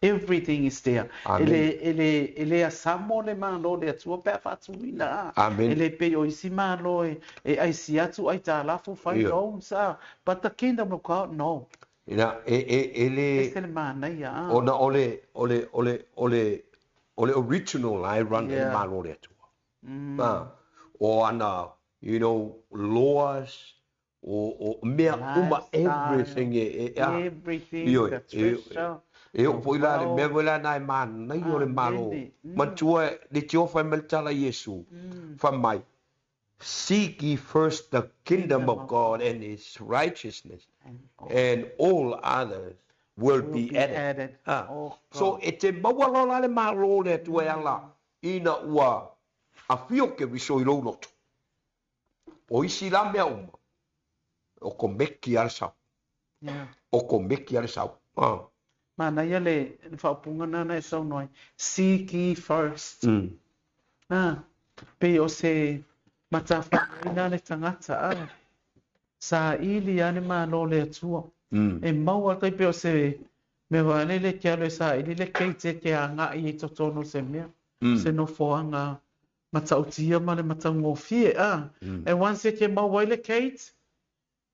everything is there. Amen. E le asamo le Malo le Atua pe a faatuina. Amen. E le pei o isi Malo e aisi atu ai tālafu fai loans a. But the kingdom of God, no. Ina, e le. Ese le manaia. A. Ona o le original la e run e le Malo o le Atua. Ah, o ana, laws, o mea uma, everything e Everything, Ioe, the treasure. E o foi la le mea foi la na e manaia o le Malo. Matua le tiofa e mai le tala Iesu. Fa mai, seek ye first the kingdom of God and his righteousness, and all others will be added. Added. Ah. Oh, So God. e te maua loa la le Malo o le Atua e ala ina ua afio Keriso i lou loto. O isi la mea uma, o komeki a le sau. O komeki a le sau. Ah. Manaia le faaupuga nana e saunoa ai. Seek ye first. Ah, pei o se matafaioi le tagata a. Sa ili a le Malo o le Atua. E maua tai pe o se mea vaale le ke alo e sa ili le keite ke a ngai i totonu se mea. Se nofoaga matautia ma le mataugofie a. And once e ke maua ai le gate,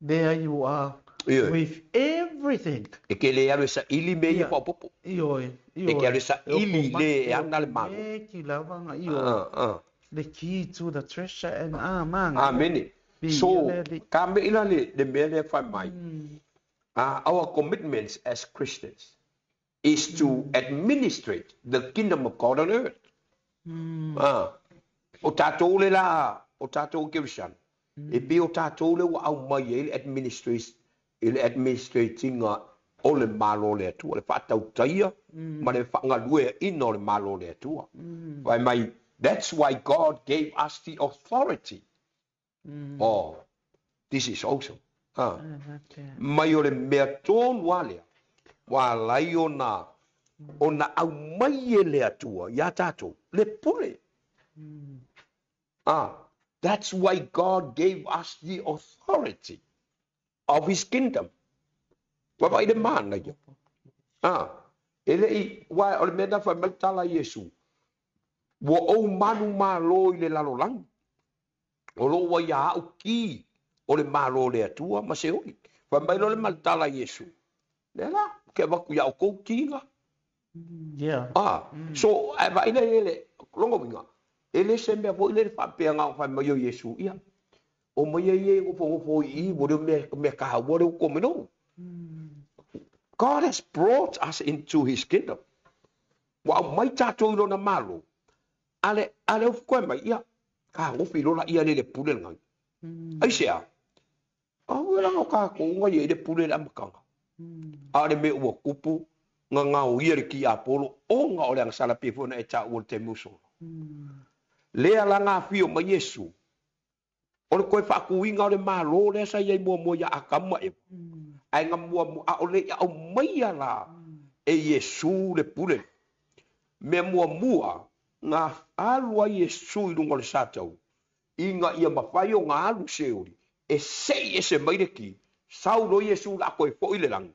there you are with everything. E ke le alu e sa ili me ia whapopo. Ioe, ioe. E ke alu e sa ili le e ana le Malo. E ki lava ioe. Ah, ah. The key to the treasure and ah man. Amen. Bi So, le ka me ila le mea lea fai mai. Our commitments as Christians is to administrate the kingdom of God on earth. Ah, o tātou le la, o tātou Kerisan. E pe o tātou le ua au mai e le administrate, i le administratinga o le Malo o le Atua, le whaatautaia, ma le whangalue ina o le Malo o le Atua. Fai mai, that's why God gave us the authority. Oh, this is awesome. Ah. Mai o le mea tonu alea, wa lai ona au mai e le Atua, ia tātou, le pule. Ah, that's why God gave us the authority of his kingdom. Wa vai le mana ia. Ah, e le i, wa o le mea na whai mai tala Iesu, ua ou manu malo i le lalolagi. O lo ua ia au ki o le Malo o le Atua ma se oi. Whai mai lo le maltala Iesu. Le la, ke waku ia o kou kinga. Ah, so, e vai le ele, longo winga, e le se mea foi le whaapea ngā whai mai o Iesu ia. O mai ai e nofonofo i i ua le o mea taua lea ua tua mai. No, God has brought us into his kingdom. Ua aumai tatou i lona Malo. A le ufu koe mai ia kagofi lola ia le pule lengai. Aisea? Au e laga o tatou ga ia i le pule le amataga. A o le mea ua tupu gagao ia le tiapolo ona o le agasala pei foi ona e taua le taimi ua sola. Lea la gafio mai Iesu, o le toe faatuina o le Malo lea sa iai muamua ia Atamu ma Eva. Ae na muamua a o le i aumaia la e Iesu le pule. Mea muamua na alu ai Iesu i luga o le satau ina ia mafai ona alu Seoli e se'i ese mai le ki, sau loa Iesu la toe fo'i le lagi.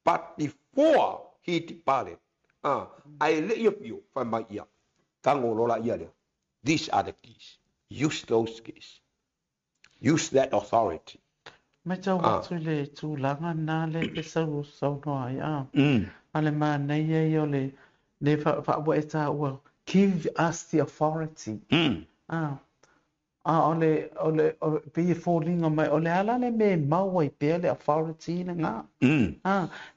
But before he departed, ae le i afio, fai mai ia, tago loa laia lea. These are the keys. Use those keys. Use that authority. Matau atu i le tulaga na le te saunoa ai a. A le manaia ia o le le faaua e taua, give us the authority. A o le pei e foliga mai o le ala le me mau ai pea le authority lena.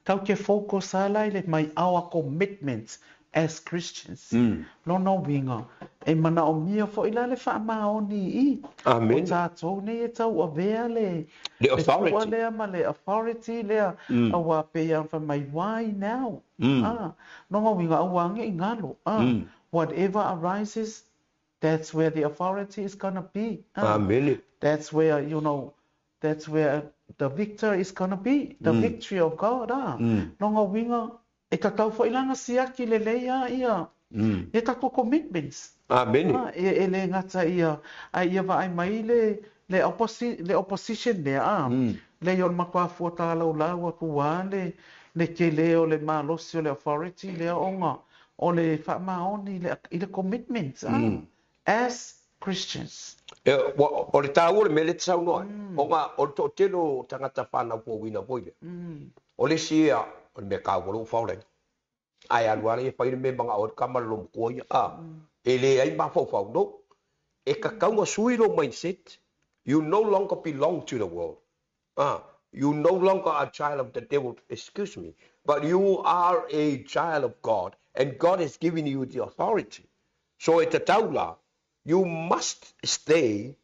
Tau ke focus ala i le mai our commitment as Christians. Lona uiga e manaomia foi la le faamaoni i. Amen. O tatou nei e tau avea le Le authority. Le lea ma le authority lea aua pei a fai mai, why now? Lona uiga aua age i galo. Whatever arises, that's where the authority is gonna be. Amen. That's where, you know, that's where the victor is gonna be. The victory of God. Lona uiga e tatau foi lana siaki lelei a ia. E tatou commitments. Amen. E le gata ia, ai ia vaai mai le opposition lea a. Le i o le matua talau lau atu a le tele o le malosi o le authority lea ona o le faamaoni i le commitment as Christians. E, o le taua le mea le te saunoa ai. Ona o le toatele o tagata whanau fouina foi lea. O le isi ia, o le mea kaua lou faolai. Ae alu ala ia fai le mea manga o le kama le lomatua ia. E le ai mafaufau. No. E tatau ona sui lo mindset. You no longer belong to the world. You no longer a child of the devil, excuse me, but you are a child of God, and God has given you the authority. So e tatau la, you must stay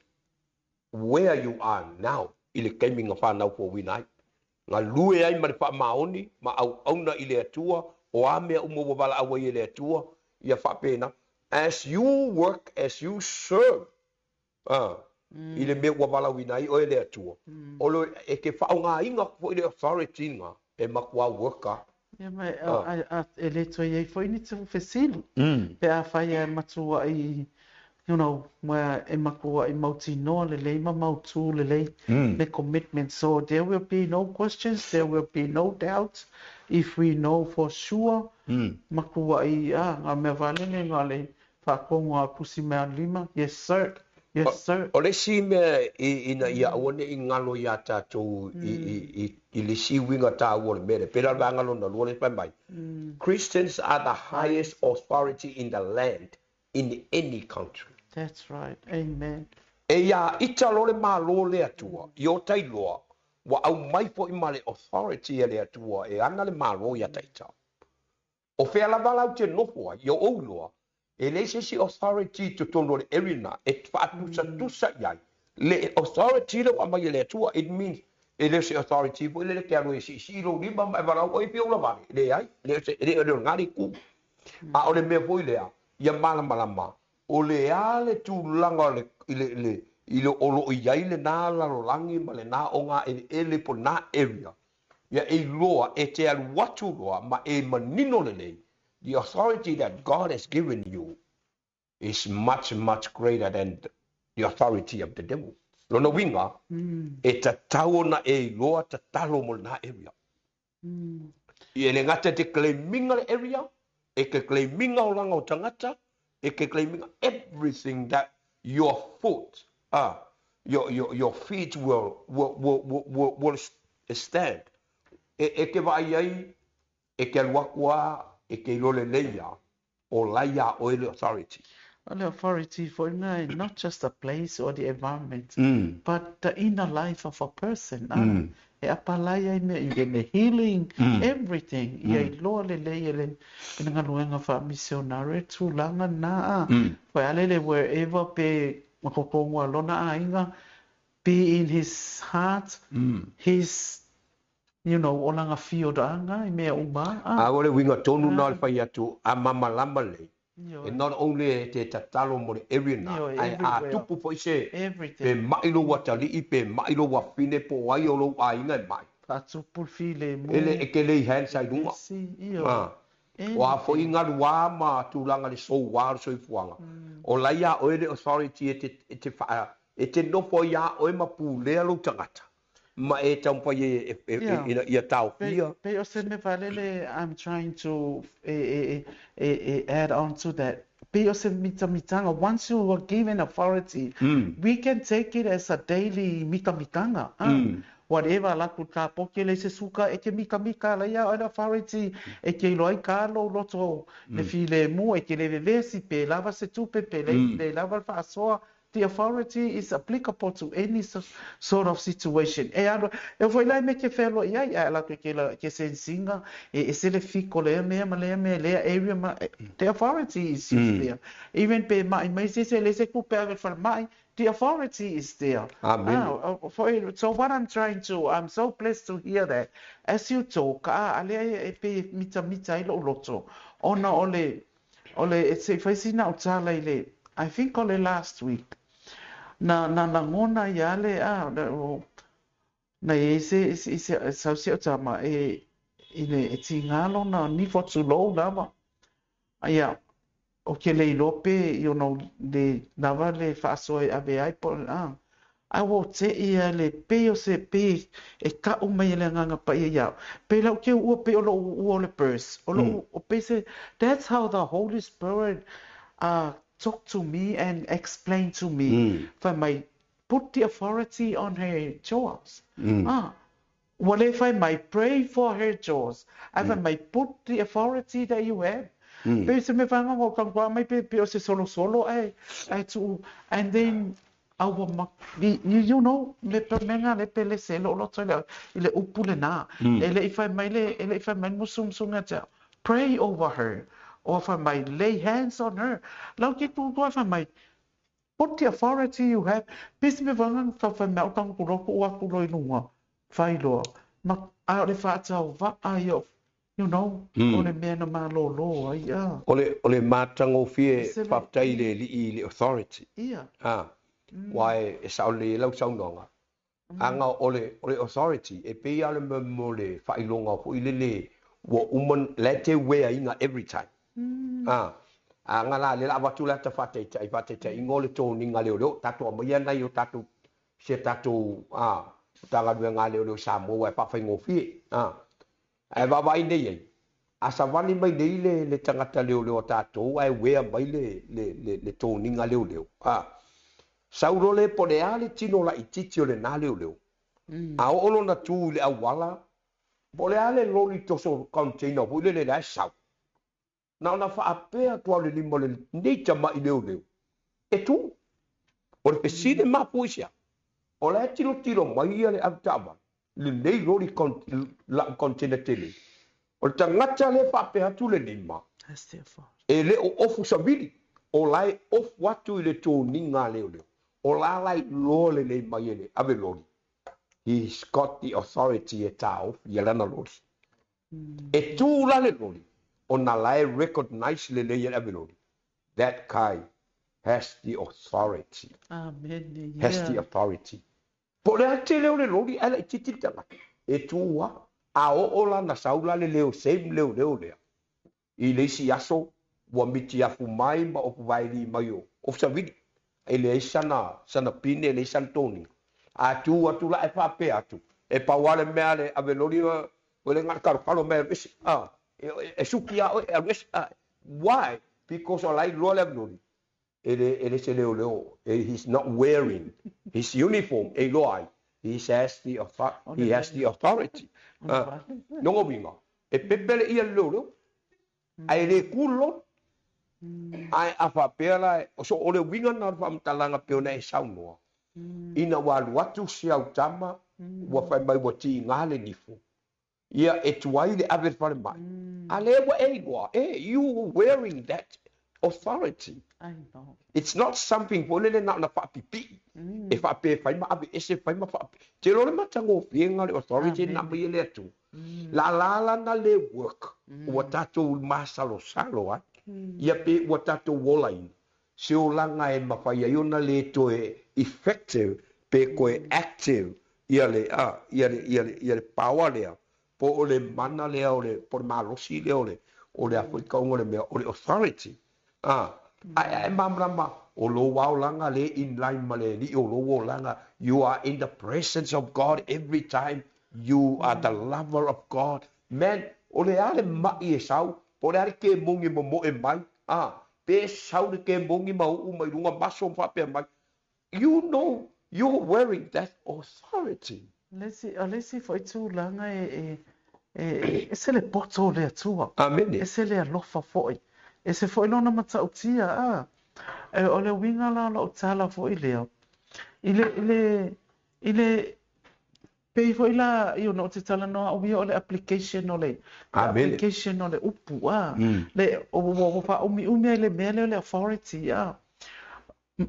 where you are now i le taimi na whanau fouina ai. Galue ai ma le faamaoni ma auauna i le Atua o a mea uma ua valaau ai e le Atua ia faapena. As you work, as you serve, i le mea ua valaauina ai oe le Atua. O le, e ke faaaogaina atu foi le authority na e matua work a. Ia ma e le toe iai foi ni fesili. Pe a fai e matua i ma e matua i mautinoa lelei ma mautu lelei le commitment. So there will be no questions, there will be no doubts if we know for sure matua i a ngā mea valele ngā le whaakonga a pusi mea lima. Yes sir. Yes sir. O le isi mea ina ia aua ne i galo iā tatou i le isi uiga taua o le mea lea, pei la o le vaega lona lua lea fai mai, Christians are the highest authority in the land in any country. That's right. Amen. E iā ita loa le Malo le Atua, i o tailoa, ua aumai foi ma le authority e le Atua e ana le Malo ia taita. O fea lava lau te nofo ai, i o ouloa, e leai se isi authority i totonu o le area na, e faatusatusa i ai. Le authority lea ua aumai e le Atua, it means, e le o se authority foi lele te alu e siisii lou lima ma e valaau oi fia ula vale. Leai, e le o le lena le itu. A o le mea foi lea, ia malamalama, o le a le tulaga o le, i le, le, i le o loo i ai lena lalolagi ma lena o ngā eleele po na area. Ia e iloa e te alu atu loa ma e manino lelei, the authority that God has given you is much, much greater than the authority of the devil. Lona uiga, e tatau ona e iloa tatalo mo lena area. E le gata te claiminga le area, e ke claiminga o langa o tagata, e ke claiminga everything that your foot, your feet will stand. E ke vaai ai, e ke alu atu a, e ke iloa lelei ia, o lai ia oe le authority. O le authority foi lena e not just a place or the environment but the inner life of a person a e apalai ai mea even the healing everything ia iloa lelei e le galuega faamisionare tulaga lena a foi a lele wherever pe ma kokogu a lona aiga be in his heart his you know olaga fiodaga i mea uma a. A o le uiga tonu lena o le fai atu a mamalama lelei E not only e te tatalo mo le area na, ae a tupu foi se pe ma'i lou atalii, pe ma'i lou afine, po o ai o lou aiga e ma'i. Faatupu le filemu. E le e te lay hands ai luga. O a foi galuā ma tulaga le souā o le soifuaga, o la iā oe le authority e te e te faa e te nofo ai iā oe ma pulea lou tagata ma e taumafai e ina ia taofia. Pei o se mea faalele I'm trying to e e add on to that, pei o se mitamitaga, once you are given authority, we can take it as a daily mitamitaga, whatever laku ka poke le se suka e ke mikamika la ia le authority e ke iloa ai ka lou loto le filemu e ke le vevesi pe lava se tupe pe le lava le faasoa. The authority is applicable to any sort of situation. E alu, e foi lai me ke whelo i ai, a la ke la ke sensinga, e se le fiko lea mea ma lea mea lea area ma, the authority is used there. Even pe mai mai se se le se kupe ave whare mai, the authority is there. Amen. For, so what I'm trying to, I'm so blessed to hear that. As you talk, alea e pe mita mita i lo loto, ona ole, O le, e se i fai sina o tala i le, I think o le last week, na, na lagona ia le, a, na, o, na i ai se, se, se, sau si au tama e, i le, e tigā lona nifo tulou lava. Ia, o ke le iloa pe, you know, le lava le faasoa e ave ai po o le a. Ae ua te'i a le pei o se pei e kaʻu mai e le Agaga Paia iā au. Pei la ou ke uua pei o loʻu uua o le purse. O loʻu o pei se that's how the Holy Spirit talk to me and explain to me. Fai mai put the authority on her jaws. Ua le fai mai, pray for her jaws. Ae fai mai, put the authority that you have. Pei se mea whangango o kangua mai pe, pe o se solosolo ae, ae tuu. And then, aua ma, you, you know, le pe menga le pe le se lo loto i le, i le upu le nā. E le i fai mai le, e le i fai mai le musumusunga te au, pray over her. Or fai mai, lay hands on her. Lau ke kukua fai mai, Put the authority you have, pesi me whangangu ka whai mea o tangu ko ropo o aku roi runga, whai loa, ma a o le whaatau waa ia, you know, o le mea na malōlō ai a. O le, o le matagofie faafetai i le alii i le authority. Ia. A, aua e sao lelei ai lau saunoaga, aga o le, o le authority e pei lava le mea mo le faailoga foi lele ua uma, la e te wear ina every time. A, aga la, lea la avatu le ata faataitai, faataitaiga o le toniga leoleo, tatou aumaia nai o tatou, si a tatou, a, Matagaluega a Leoleo i Samoa aua e faafaigofie. A, ae vaavaai nei ai, a savali mai nei le, le tagata leoleo a tatou ae wear mai le, le, le, le toniga leoleo, a, sau loa le po o le a le tino laitiiti o lena leoleo, a oo lona tu i le auala, po o le a le loli toso container foi lele la e sau, Na ona faapea atu lava o le lima o lenei tama'i leoleo e tu. O le fesili mafua i se a? O la e tilotilo mai ia le avetaavale, lenei loli la'u container tele. O le tagata lea e faapea atu le lima, e le o ofu savili, o la e ofu atu i le toniga a leoleo. O la la iloa lelei mai e le ave loli, he's got the authority e taofi ia lana loli. E tū la le loli, ona la e recognise lelei e le ave loli, that guy has the authority. Amen, Has the authority. Po o le a le tele o le loli ae laitiiti le tagata, e tū lava, a oo la na sau la le leo same leoleo lea, I le isi aso, ua mitiafu mai ma ofu vaelī mai o Ofisawili, e leai sana, sana pine, e leai sana toniga. A tū atu la e faapea atu, e pau lava le mea a le ave loli, ua le galakalokalo mai e alu ese, a, e suki iā oe e alu ese, a. Why? Because o la e iloa le ave loli, e le, e le se leoleo, he's not wearing his uniform, e iloa ai, he has the, he has the authority. Lona uiga, e pepele ʻia le leoleo, ae le kū le loli. Ae a faapea la, so o le uiga lena o le faamatalaga pei ona e saunoa, ina ua alu atu si au tama, ua fai mai ua tiga le nifo, ia e tuai le ave i le falemai, a lea ua e iloa, e, you were wearing that authority. I know. It's not something foi lele na ona faapipii, e faapea e fai ma ave ese, fai ma faapi. Te iloa le matagofie o le authority na aumai e le Atua. La la na le work, ua tatou masalosalo ai, ia pe ua tatou olaina, se olaga e mafai ai ona le toe effective, pe toe active, ia le, a, ia le, ia le, ia le power lea, po o le mana lea o le, po o le malosi lea o le, o le a foi kauga o le mea, o le authority. A, ae ae malamalama, o lou aolaga le in line ma le alii o lou olaga, you are in the presence of God every time, you are the lover of God. Man, o le a le mai e sau, po o le a le kemogi e momoe mai, a, pe sau le kemogi ma uu mai luga maso ma faapea mai, you know you're wearing that authority. O le isi foi tulaga e ese le poto o le Atua. Amene. Ese le alofa foi. Ese foi lona matautia. A. O le uiga la o lau tala foi lea. I le pei foi la i ona o te talanoa au ia o le application o le Amene. Application o le upu a. Le o o whaumi umi ai le mea lea o le authority a.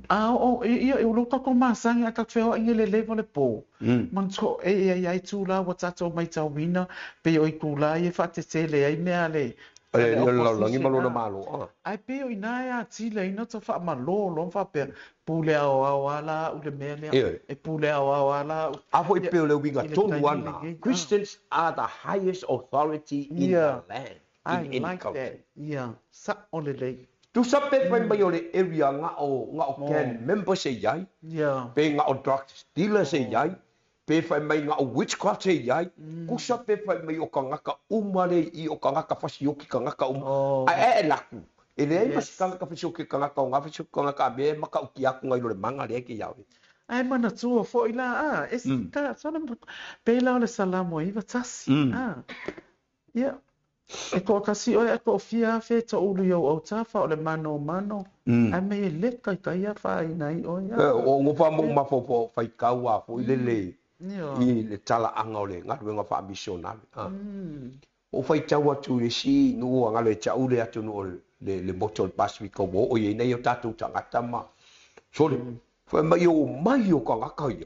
A o ia o lo tatou masani a tatou feoai i le leva o le po. Manatua e ia ia tula ua tatou matauina pe o i tula ia faatetele ai mea le Le lalolagi ma lona malo. Ai pe o ina e atili ai na ta faamalō loa ma faapea pule aoao ala au le mea lea. E pule aoao ala au. A foi pe o le uiga I le tonu taimi ana. lenei, ah. Christians are the highest authority in the land. I In any like culture. that. Yeah. Sa o le lei. Tusa pe fai mai o le area nga o gang members e iai, pe nga o drug dealers e iai, pe fai mai nga o witchcraft e iai, kusa pe fai mai o kangaka uma le i o kangaka fasioki kangaka uma. Ai e laku. E leai ma se kangaka fasioki kangaka o ngā fasioki kangaka a mea e makautia atu ngai lo le manga lea ke iau. Ai manatua foi la a e ta sona pe la o le Salamo 91. A. Ia. E toatasi oe ae toafia afe e toulu i ou autafa o le mano o mano. Ae mai e le taitai ia faaina ai oe. O ngofa mo mafofo faitau a foi lele i le talaaga o le galuega faamisionale. O faitau atu i le isi nuu agalo e tau le atunuu o le motu o le Pasifika ua oo i ai nei o tatou tagata ma sole. Fai mai o mai o tagata ia.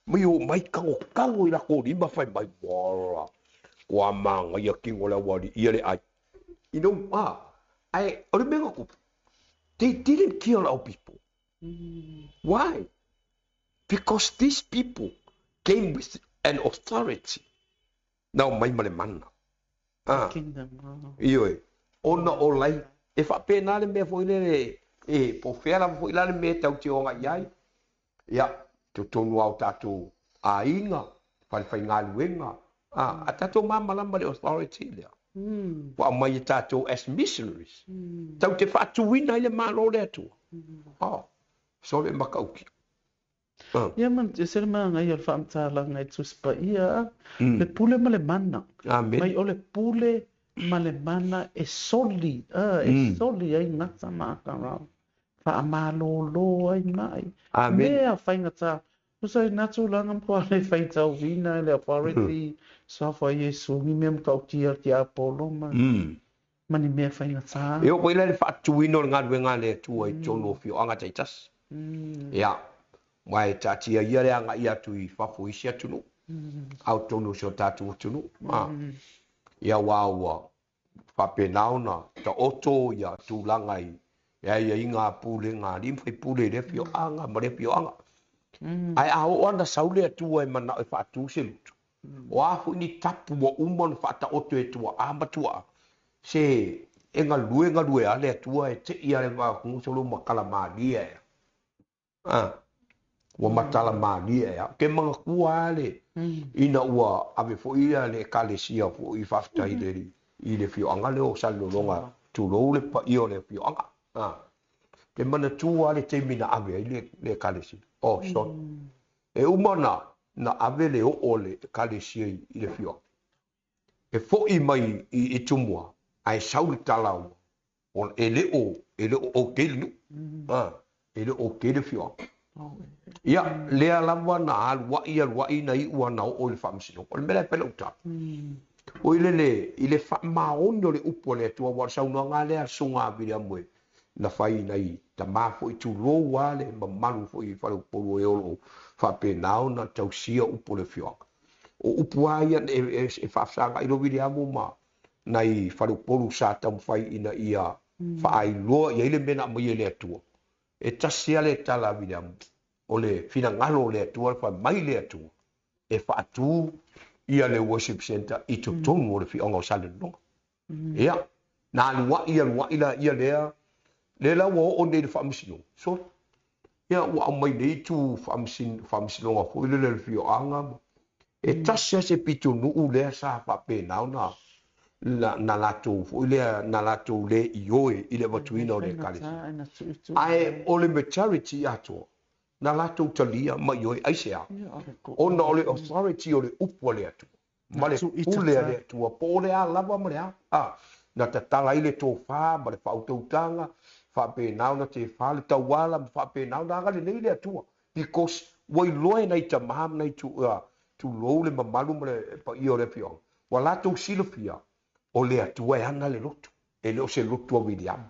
Mai o mai kagokago i lakou lima fai mai wala. Kua magaia kino le auali'i ia le ai. You know, ah, ae o le mea na tupu, they didn't kill our people. Why? Because these people came with an authority. Na o mai ma le mana. Ah, Kingdom. Oh. ioe, ona o lai, e faapena le mea foi lele, e po o fea lava foi la le mea e tau te oga i ai. Ia, totonu lava o tatou aiga, falefaigaluega, a, a tatou malamalama le authority lea. Ua aumai e tatou as missionaries. Tau te faatuina ai le Malo o le Atua. Oh, sole makautia. Ah. Ia man, e se le magaia o le faamatalaga e Tusi Paia a. Le pule ma le mana. Amene. Mai o le pule ma le mana e soli, a, e soli ai gata ma atarau. Faamalōlō ai mai. Amene. Mea faigata. Tusa i nā tulaga ma le faitauina le authority, suafa o Iesu ni mea matautia ki Apolo ma, ma ni mea faigata. E oo foi la i le faatuina o le galuega a le Atua i totonu o afioaga taitasi. Ia, aua e taatia ia le agaia atu i fafo i isi atunuu, a o totonu o si o tatou atunuu. A, ia aua ua faapena ona taoto ia tulaga i aiaiga a pulega a alii ma faipule i lea afioaga ma lea afioaga. Ae a oo lava ona sau le Atua e manao e faatu se lotu, o a foi ni tapu ua uma ona faataoto e tuaa ma tuaa, se e galue galue lava le Atua e tei lava le vaafuguso matala malie ea. A, ua matala malie ea. Ke manatua lava le, ina ua ave foi ia le ekalesia foi faafetai i le i le afioaga lea o Salelologa, tulou le paia o le afioaga. A, ke manatua lava le taimi na ave ai le ekalesia. Oh, sorry. E uma na ave le oo o le ekalesia i le afioaga. E foi mai i Tumua, ae sau le tala ua E le o e le o okay le nuu. E le o okay le afioaga. Ia, lea lava na aluai aluai na iu ana oo i le faamasinoga. O le mea la e fai lau tala. O i lele, i le faamaoni o le upu a le Atua, aua o le saunoaga lea a le Susuga a Viliamu e na fai i nai tama foi tulou lava le mamalu foi i faleupolu e o lo o faapena ona tausia upu o le afioaga. O upu lava ia e faafesagai loa Viliamu ma nai faleupolu sa taumafai ina ia faailoa i ai le mea na aumaia e le Atua. E tasi lava le tala a Viliamu, o le finagalo o le Atua, fai mai le Atua e faatu ia le worship center i totonu o le afioaga o Salelologa. Ia, na aluai aluai la ia lea, lea la ua oo nei i le faamasinoga. So, ia ua aumai nei tu faamasinoga foi lele le afioaga. E tasi lava se pitonuu lea sa faapena ona na latou foi lea, na latou le ioe i le avatuina o le ekalesia. Ae o le majority atoa, na latou talia ma ioe aisea? Ona o le authority o le upu a le Atua ma le pule a le Atua, po o le a lava ma le a. Na tatala ai le tofa ma le faautautaga, faapena ona tefa le tauala ma faapena ona agalelei le Atua. Because ua iloa e nai tama ma nai tulou le mamalu ma le paia o le afioaga, ua latou silafia o le Atua e ana le lotu, e le o se lotu a Wiliamu.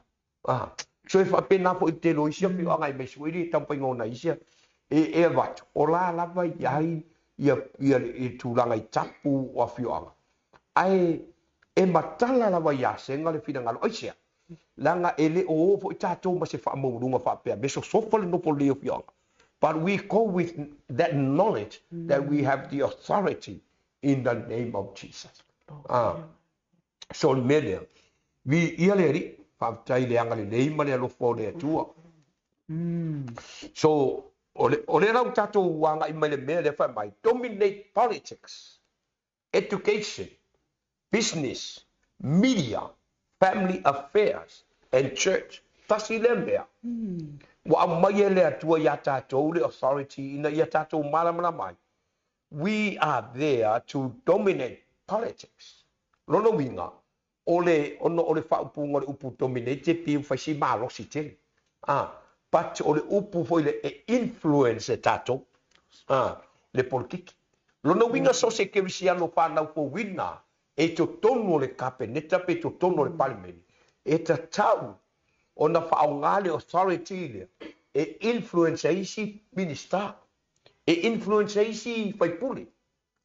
So e faapena foi i le tele o isi afioaga aemaise foi le taumafaiga o nai isi e avatu, o la lava i ai ia ia tulaga i tapu o afioaga. Ae e matala lava ia Sega le finagalo, aisea? Leaga e le o o foi tatou ma se faamaualuga faapea, me sosofa le nofo lelei o afioaga. But we go with that knowledge that we have the authority in the name of Jesus. So o le mea lea, viia le Alii, faafetai i le agalelei ma le alofa o le Atua. So, o lea la ua tatou agai mai le mea lea fai mai, dominate politics, education, business, media, family affairs and church. Tasi lea mea, ua aumai e le Atua ia tatou le authority ina ia tatou malamalama ai. We are there to dominate politics. Lona uiga, o le, ona o le faaupuga o le upu dominate e pei ua fai si malosi tele. But o le upu foi le e influence e tatou, le polokiki. Lona uiga so o se kerisiano fanau fouina e totonu o le Kapeneta pe totonu o le Palemene, e tatau ona faaaoga le authority lea e influence ai isi Minista, e influence ai isi faipule.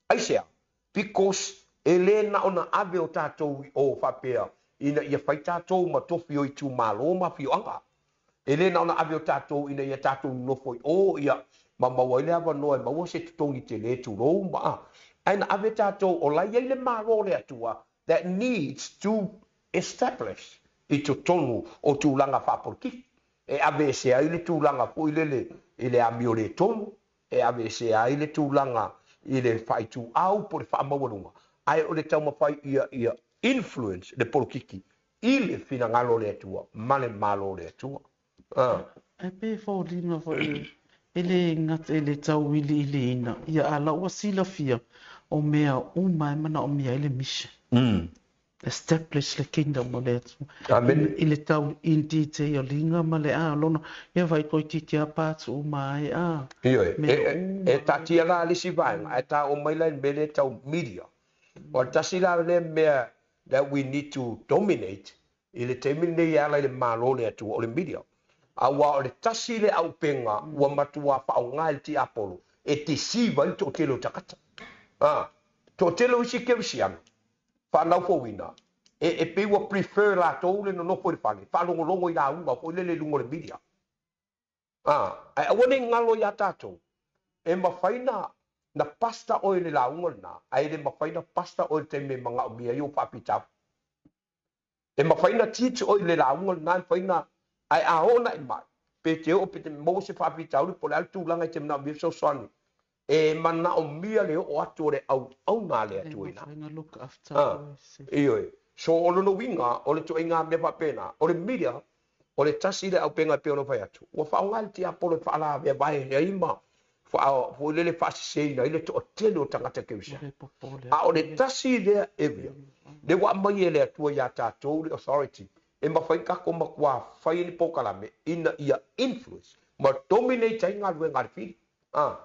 Aisea? Because e le na ona ave o tatou i o faapea ina ia fai tatou ma tofi o itumalo ma afioaga. E le na ona ave o tatou ina ia tatou nonofo i o ia ma maua ai le avanoa e maua se totogi tele tulou ma a. Ae na ave tatou o la e i ai le Malo o le Atua that needs to establish i totonu o tulaga faapolokiki. E aveesea ai le tulaga foi lele i le amio le tonu, e aveesea ai le tulaga i le faaituau po o le faamaualuga, ae o le taumafai ia ia influence le polokiki i le finagalo o le Atua ma le Malo o le Atua. Ae pe foliga foi e le gata i le tauiliiliina, ia a la ua silafia o mea uma e manaomia ai le mission. Establish le kingdom o le Atua. Amen. I le tau in detail iga ma le a lona, ia vai toeitiiti a pa atu uma ai a. Ioe, Mea uma. E taatia la le isi vaega, ae ta oo mai la i le mea lea tau media. O le tasi la lea mea that we need to dominate i le taimi lenei e ala i le Malo o le Atua, o le media. Aua o le tasi lea auupega ua matua faaaoga e le tiapolo e deceive ai le toatele o tagata. Toatele o isi kerisiano faanaufouina, e pei ua prefer latou le nonofo i le fale, faalogologo i lauga foi lele i luga o le media. Ae aua ne i galo iā tatou, e mafai na pasta oe i le lauga lena, ae le mafai na pasta oe i le taimi e manaomia ai ou faafitauli. E mafai na teach oe i le lauga lena, e mafai na, ae a oo na e mai, pe te oo pe te maua se faafitauli po o le a le tulaga e te manaomia fesoasoani, e manaomia le oo atu o le auauna a le Atua i ina. Ioe. So o lona uiga, o le ituaiga mea faapena, o le media, o le tasi lea auupega e pei ona fai atu, ua faaaoga e le tiapolo e faalaveavae ai ma foi lele faaseseina ai le toatele o tagata kerisiano. A o le tasi lea area, lea ua aumai e le Atua iā tatou le authority. e mafai ona tatou matuā fai ai ni polokalame ina ia influence ma dominate ai galuega a le fili. A,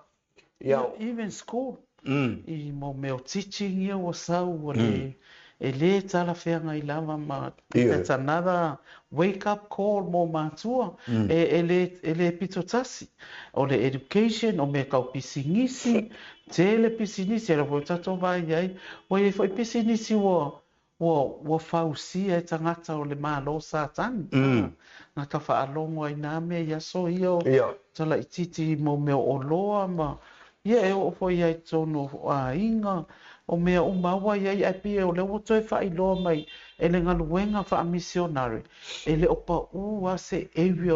ia. Even school, i mo mea o teaching ia ua sau ua le, e le talafeagai lava ma, that's another wake up call mo matua, e le, e le pito tasi. O le education, o mea tau pisinisi, tele pisinisi, e le foi tatou vaai i ai, ua i ai foi pisinisi ua, ua fausia e tagata o le Malo o Satani. Na ta faalogo ai nā mea i aso ia o talaititi mo mea o oloa ma ia e oo foi ai totonu o aiga, o mea uma ua i ai, ae pei o lea ua toe faailoa mai e le galuega faamisionare, e le o paū lava se area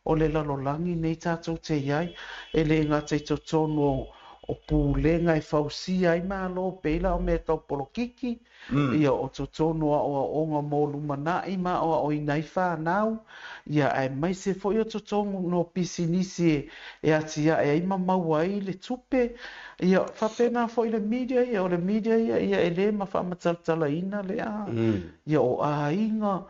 o le lalolagi nei tatou te i ai, e le gata i totonu o pulega e fausia ai Malo, pei la o mea tau polokiki, ia o totonu o aoaoga mo lumanai ma aoaoina ai fanau, ia aemaise foi o totonu o pisinisi e atiae ai ma maua ai le tupe, ia faapena foi le media ia, o le media ia, ia e le ma faamatalatalaina lea, ia o aiga,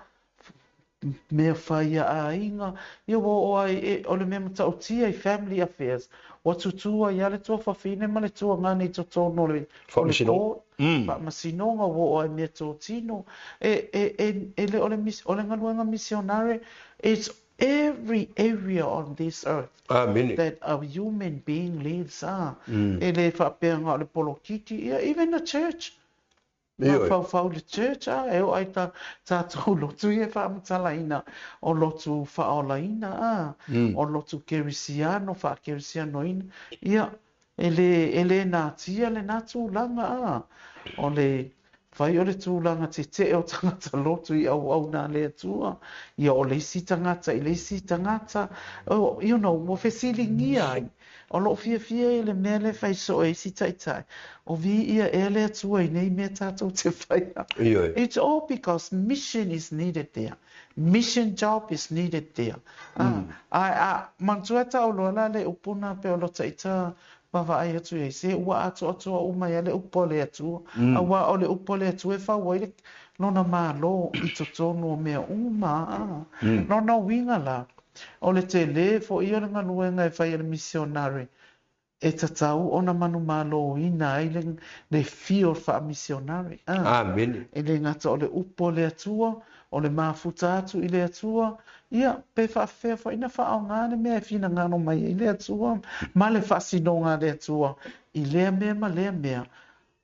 mea fai a aiga, ia ua oo ai, e, o le mea matautia i family affairs, ua tutū ai lava le tuafafine ma le tuagane i totonu o le Faamasinoga. Faamasinoga, ua oo ai mea totino. E le o le, o le galuega missionary, it's every area on this earth Amene. that a human being lives. E le faapea o le polokiki, ia, even the church. Mafaufau le church, a e oo ai ta tatou lotu ia e faamatalaina o lotu faaolaina, a o lotu kerisiano faakerisianoina, ia e le natia lena tulaga, a o le fai o le tulaga tetee o tagata lotu i auauna a le Atua, ia o le isi tagata i le isi tagata, you know, ua fesiligia ai o loo fiafia i le mea le fai soo e isi taitai o viia ea le Atua i nei mea tatou te faia. It's all because mission is needed there. Mission job is needed there. A manatua taʻoloa la le upu na pe o lo taita vaavaai atu i ai se ua atoatoa uma ia le upu a le Atua. Auā o le upu a le Atua e fau ai le lona Malo i totonu o mea uma. Lona uiga la, o le tele foi o le galuega e fai e le missionary e tatau ona manumaloina ai le fio o le faamisionare. Amene. E le gata o le upu a le Atua, o le mafuta atu i le Atua, ia pe faafefea foi na faaaoga le mea e finagalo mai ai le Atua ma le faasinoga a le Atua i lea mea ma lea mea.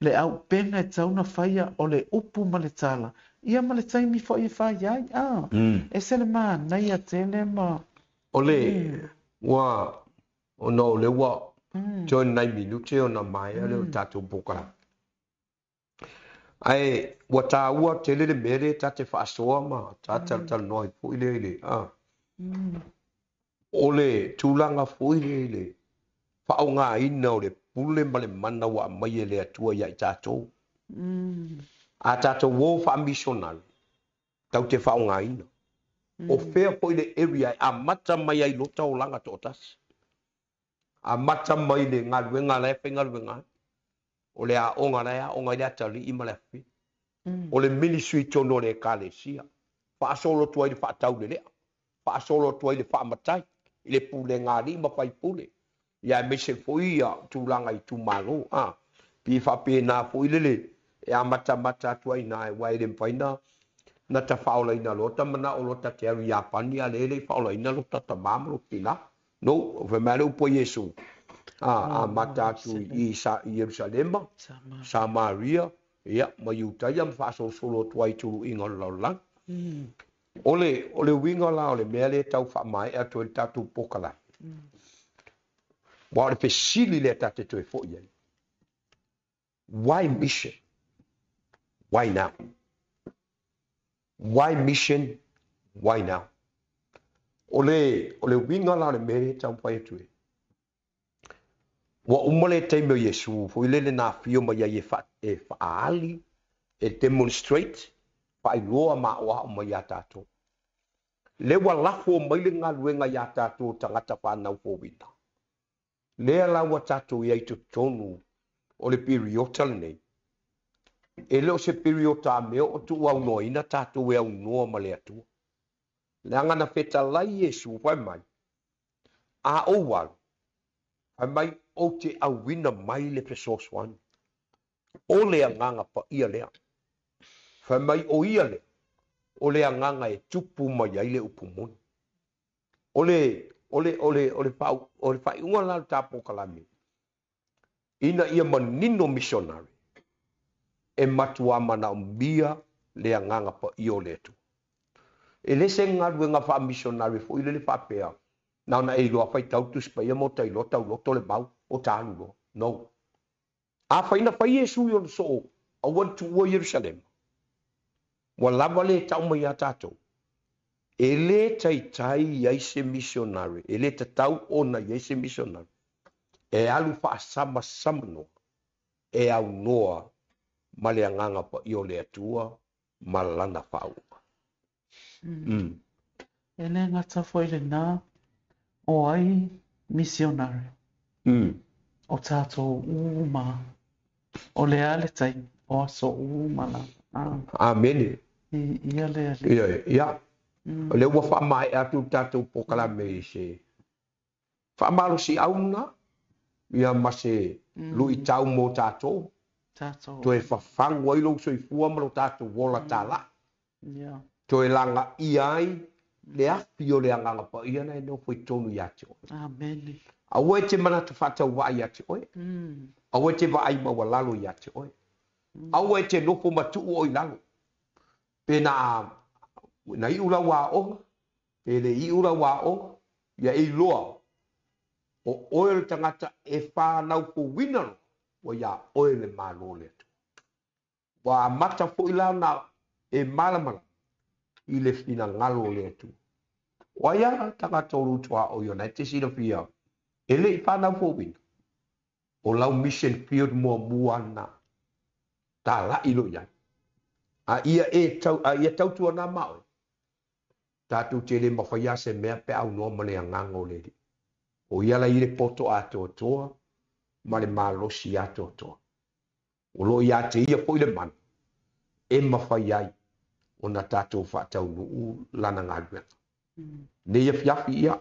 Le aupega e tatau ona faia o le upu ma le tala, ia ma le taimi foi e fai ai. E se le manaia tele ma. O le ua ona o le ua toe nai minute ona maea le o tatou polokalame. Ae ua taua tele le mea lea ta te faasoa ma ta talatalanoa ai foi lea i le o le tulaga foi lea i le faaaogaina o le pule ma le mana ua aumai e le Atua ia i tatou. A tatou o faamisionare, tau te faaaogaina. O fea foi le area e amata mai ai lota olaga toatasi. Amata mai le galuega la e faigaluega ai. O le aoga la e aoga ai le atalii ma le afafine. O le ministry tonu o le ekalesia. Faasolo atu ai le faataulelea. Faasolo atu ai le faamatai i le pulega a alii ma faipule. Ia aemaise foi ia tulaga i itumalo. Pei faapena foi lele e amatamata atu ai i ina aua e le mafai na ta faaolaina loa ta manao loa ta te alu i Iapani a lea e le i faaolaina lo ta tamā ma lo tina. No, fai mai le upu a Iesu. Amata atu i Ierusalema, Samaria, ia, ma Iutaia ma faasolosolo atu ai i tuluiga o le lalolagi. O le uiga la o le mea lea tau faamaea atu ai le tatou polokalame. Ua o le fesili lea ta te toe foi ai. Why mission? Why now? Why mission? Why now? O le uiga la o le mea lea taumafai atu ai. Ua uma le taimi o Iesu foi lele na afio mai ai e faaali, e demonstrate, faailoa maoao mai ia tatou. Le ua lafo mai le galuega ia tatou tagata fanau fouina. Lea la ua tatou i ai totonu o le piriota lenei. E le o se piriota a mea o tuuaunoaina tatou e aunoa ma le Atua. Leaga na fetalai Iesu, fai mai, A ou alu, fai mai, ou te auina mai le fesoasoani. O le Agaga Paia lea. Fai mai, o Ia lea, o le Agaga e tupu mai ai le upu moni. O le, o le, o le, o le, o le faaiuga la o le ta polokalame, ina ia manino misionari, e matuā manaomia le Agaga Paia o le Atua. E le se galuega faamisionari foi lele faapea, na ona e iloa faitau Tusi Paia ma ota iloa tauloto le mau, ota alu loa. No. Afai na fai Iesu i ona soo, aua ne tuua Ierusalema. Ua lava le tau mai iā tatou. E le taitai i ai se misionari, e le tatau ona i ai se misionari e alu faasamasama noa, e aunoa ma le Agaga Paia o le Atua ma Lana faauuga. E le gata foi lenā, o ai misionari? O tatou uma. O le a le taimi, o aso uma lava. Amene. Viia le Alii. Ioe, ia. O lea ua faamaea atu le tatou polokalame i se faamalosiau lena, ia ma se luitau mo tatou, toe fafagu ai lou soifua ma lo tatou ola talai, toe lagaia ai le afi o le Agaga Paia na e nofo i totonu ia te oe. Aua e te manatu faatauvaa ia te oe, aua e te vaai maualalo ia te oe, aua e te nofo ma tuu oe i lalo, pe na na iu lau aoga, pe le iu lau aoga, ia e iloa o oe o le tagata e fanau fouina loa, ua iā oe le Malo o le Atua. Ua amata foi la ona e malamalama i le finagalo o le Atua. O ai lava le tagata o lou tuaoi ona e te silafia e le i fanau fouina, o lau mission field muamua lena, talai loa i ai. A ia e tau, a ia tautuana ma oe, tatou te le mafai lava se mea pe a aunoa ma le Agaga o le Alii. O ia la i le poto atoatoa ma le malosi atoatoa. O lo o ia te ia foi le mana e mafai ai ona tatou faataunuu lana galuega. Nei afiafi ia,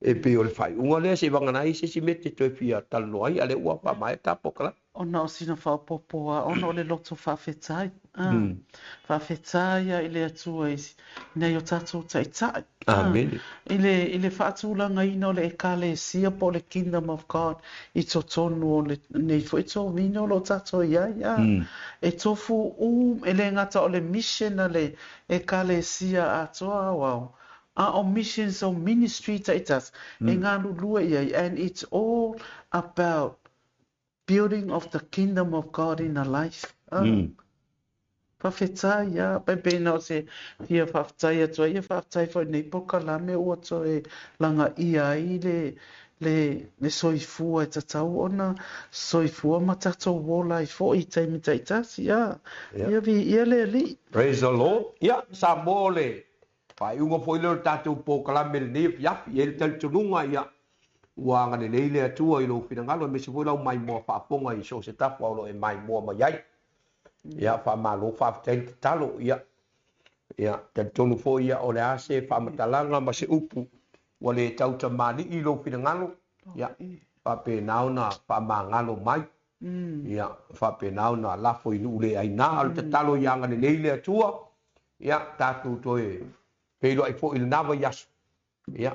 e pei o le faaiuga lea seivagana ai se isi mea e te toe fia talanoa ai, a lea ua faamaea ta polokalame. Ona o sina faaopoopo a ona o le loto faafetai, a, faafetai a i le Atua i nai o tatou taitai, a, i le, i le faatulagaina o le Ekalesia po o le Kingdom of God i totonu o lenei foi tovino o lo o tatou i ai, a, e tofu um, e le gata o le mission a le Ekalesia atoa aoao, a o missions o ministry taitasi e galulue i ai, and it's all about building of the kingdom of God in a life. Ah. Faafetai, ah, pai pēnā o se fia faafetai atu ai, ia faafetai foi nei polokalame ua toe lagaia ai le, le, le soifua e tatau ona soifua ma tatou ola ai foi i taimi taitasi, ah. Ia viia le Alii. Praise the Lord. Ia, Samoa o le faaiuga foi lea o le tatou polokalame i lenei afiafi. E i ai le talitonuga, ia, ua agalelei le Atua i lou finagalo, aemaise foi lau maimoa faafofoga i so o se tafa o lo o e maimoa mai ai. Ia, faamalo, faafetai le tatalo. Ia, ia, talitonu foi, ia, o le a se faamatalaga ma se upu ua le tautamalii i lou finagalo, ia, faapena ona faamagalo mai. Ia, faapena ona lafo i nuu le aina. O le tatalo ia agalelei le Atua, ia, tatou toe feiloai foi i lena vaiaso, ia,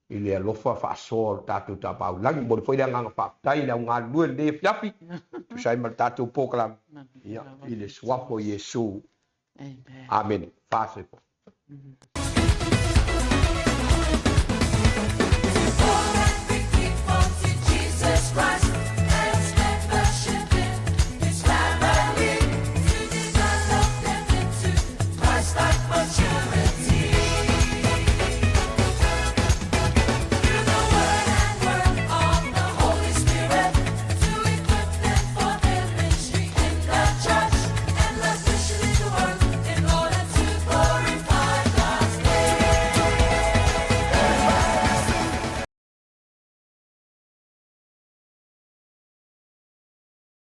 i le alofa faasoa o le tatou Tapaau i Lagi. Momoli foi le agaga faafetai i le au galulue i lenei afiafi, tusa ai ma le tatou polokalame, ia, i le suafa o Iesu. Amene. Faasoifua. Jesus Christ.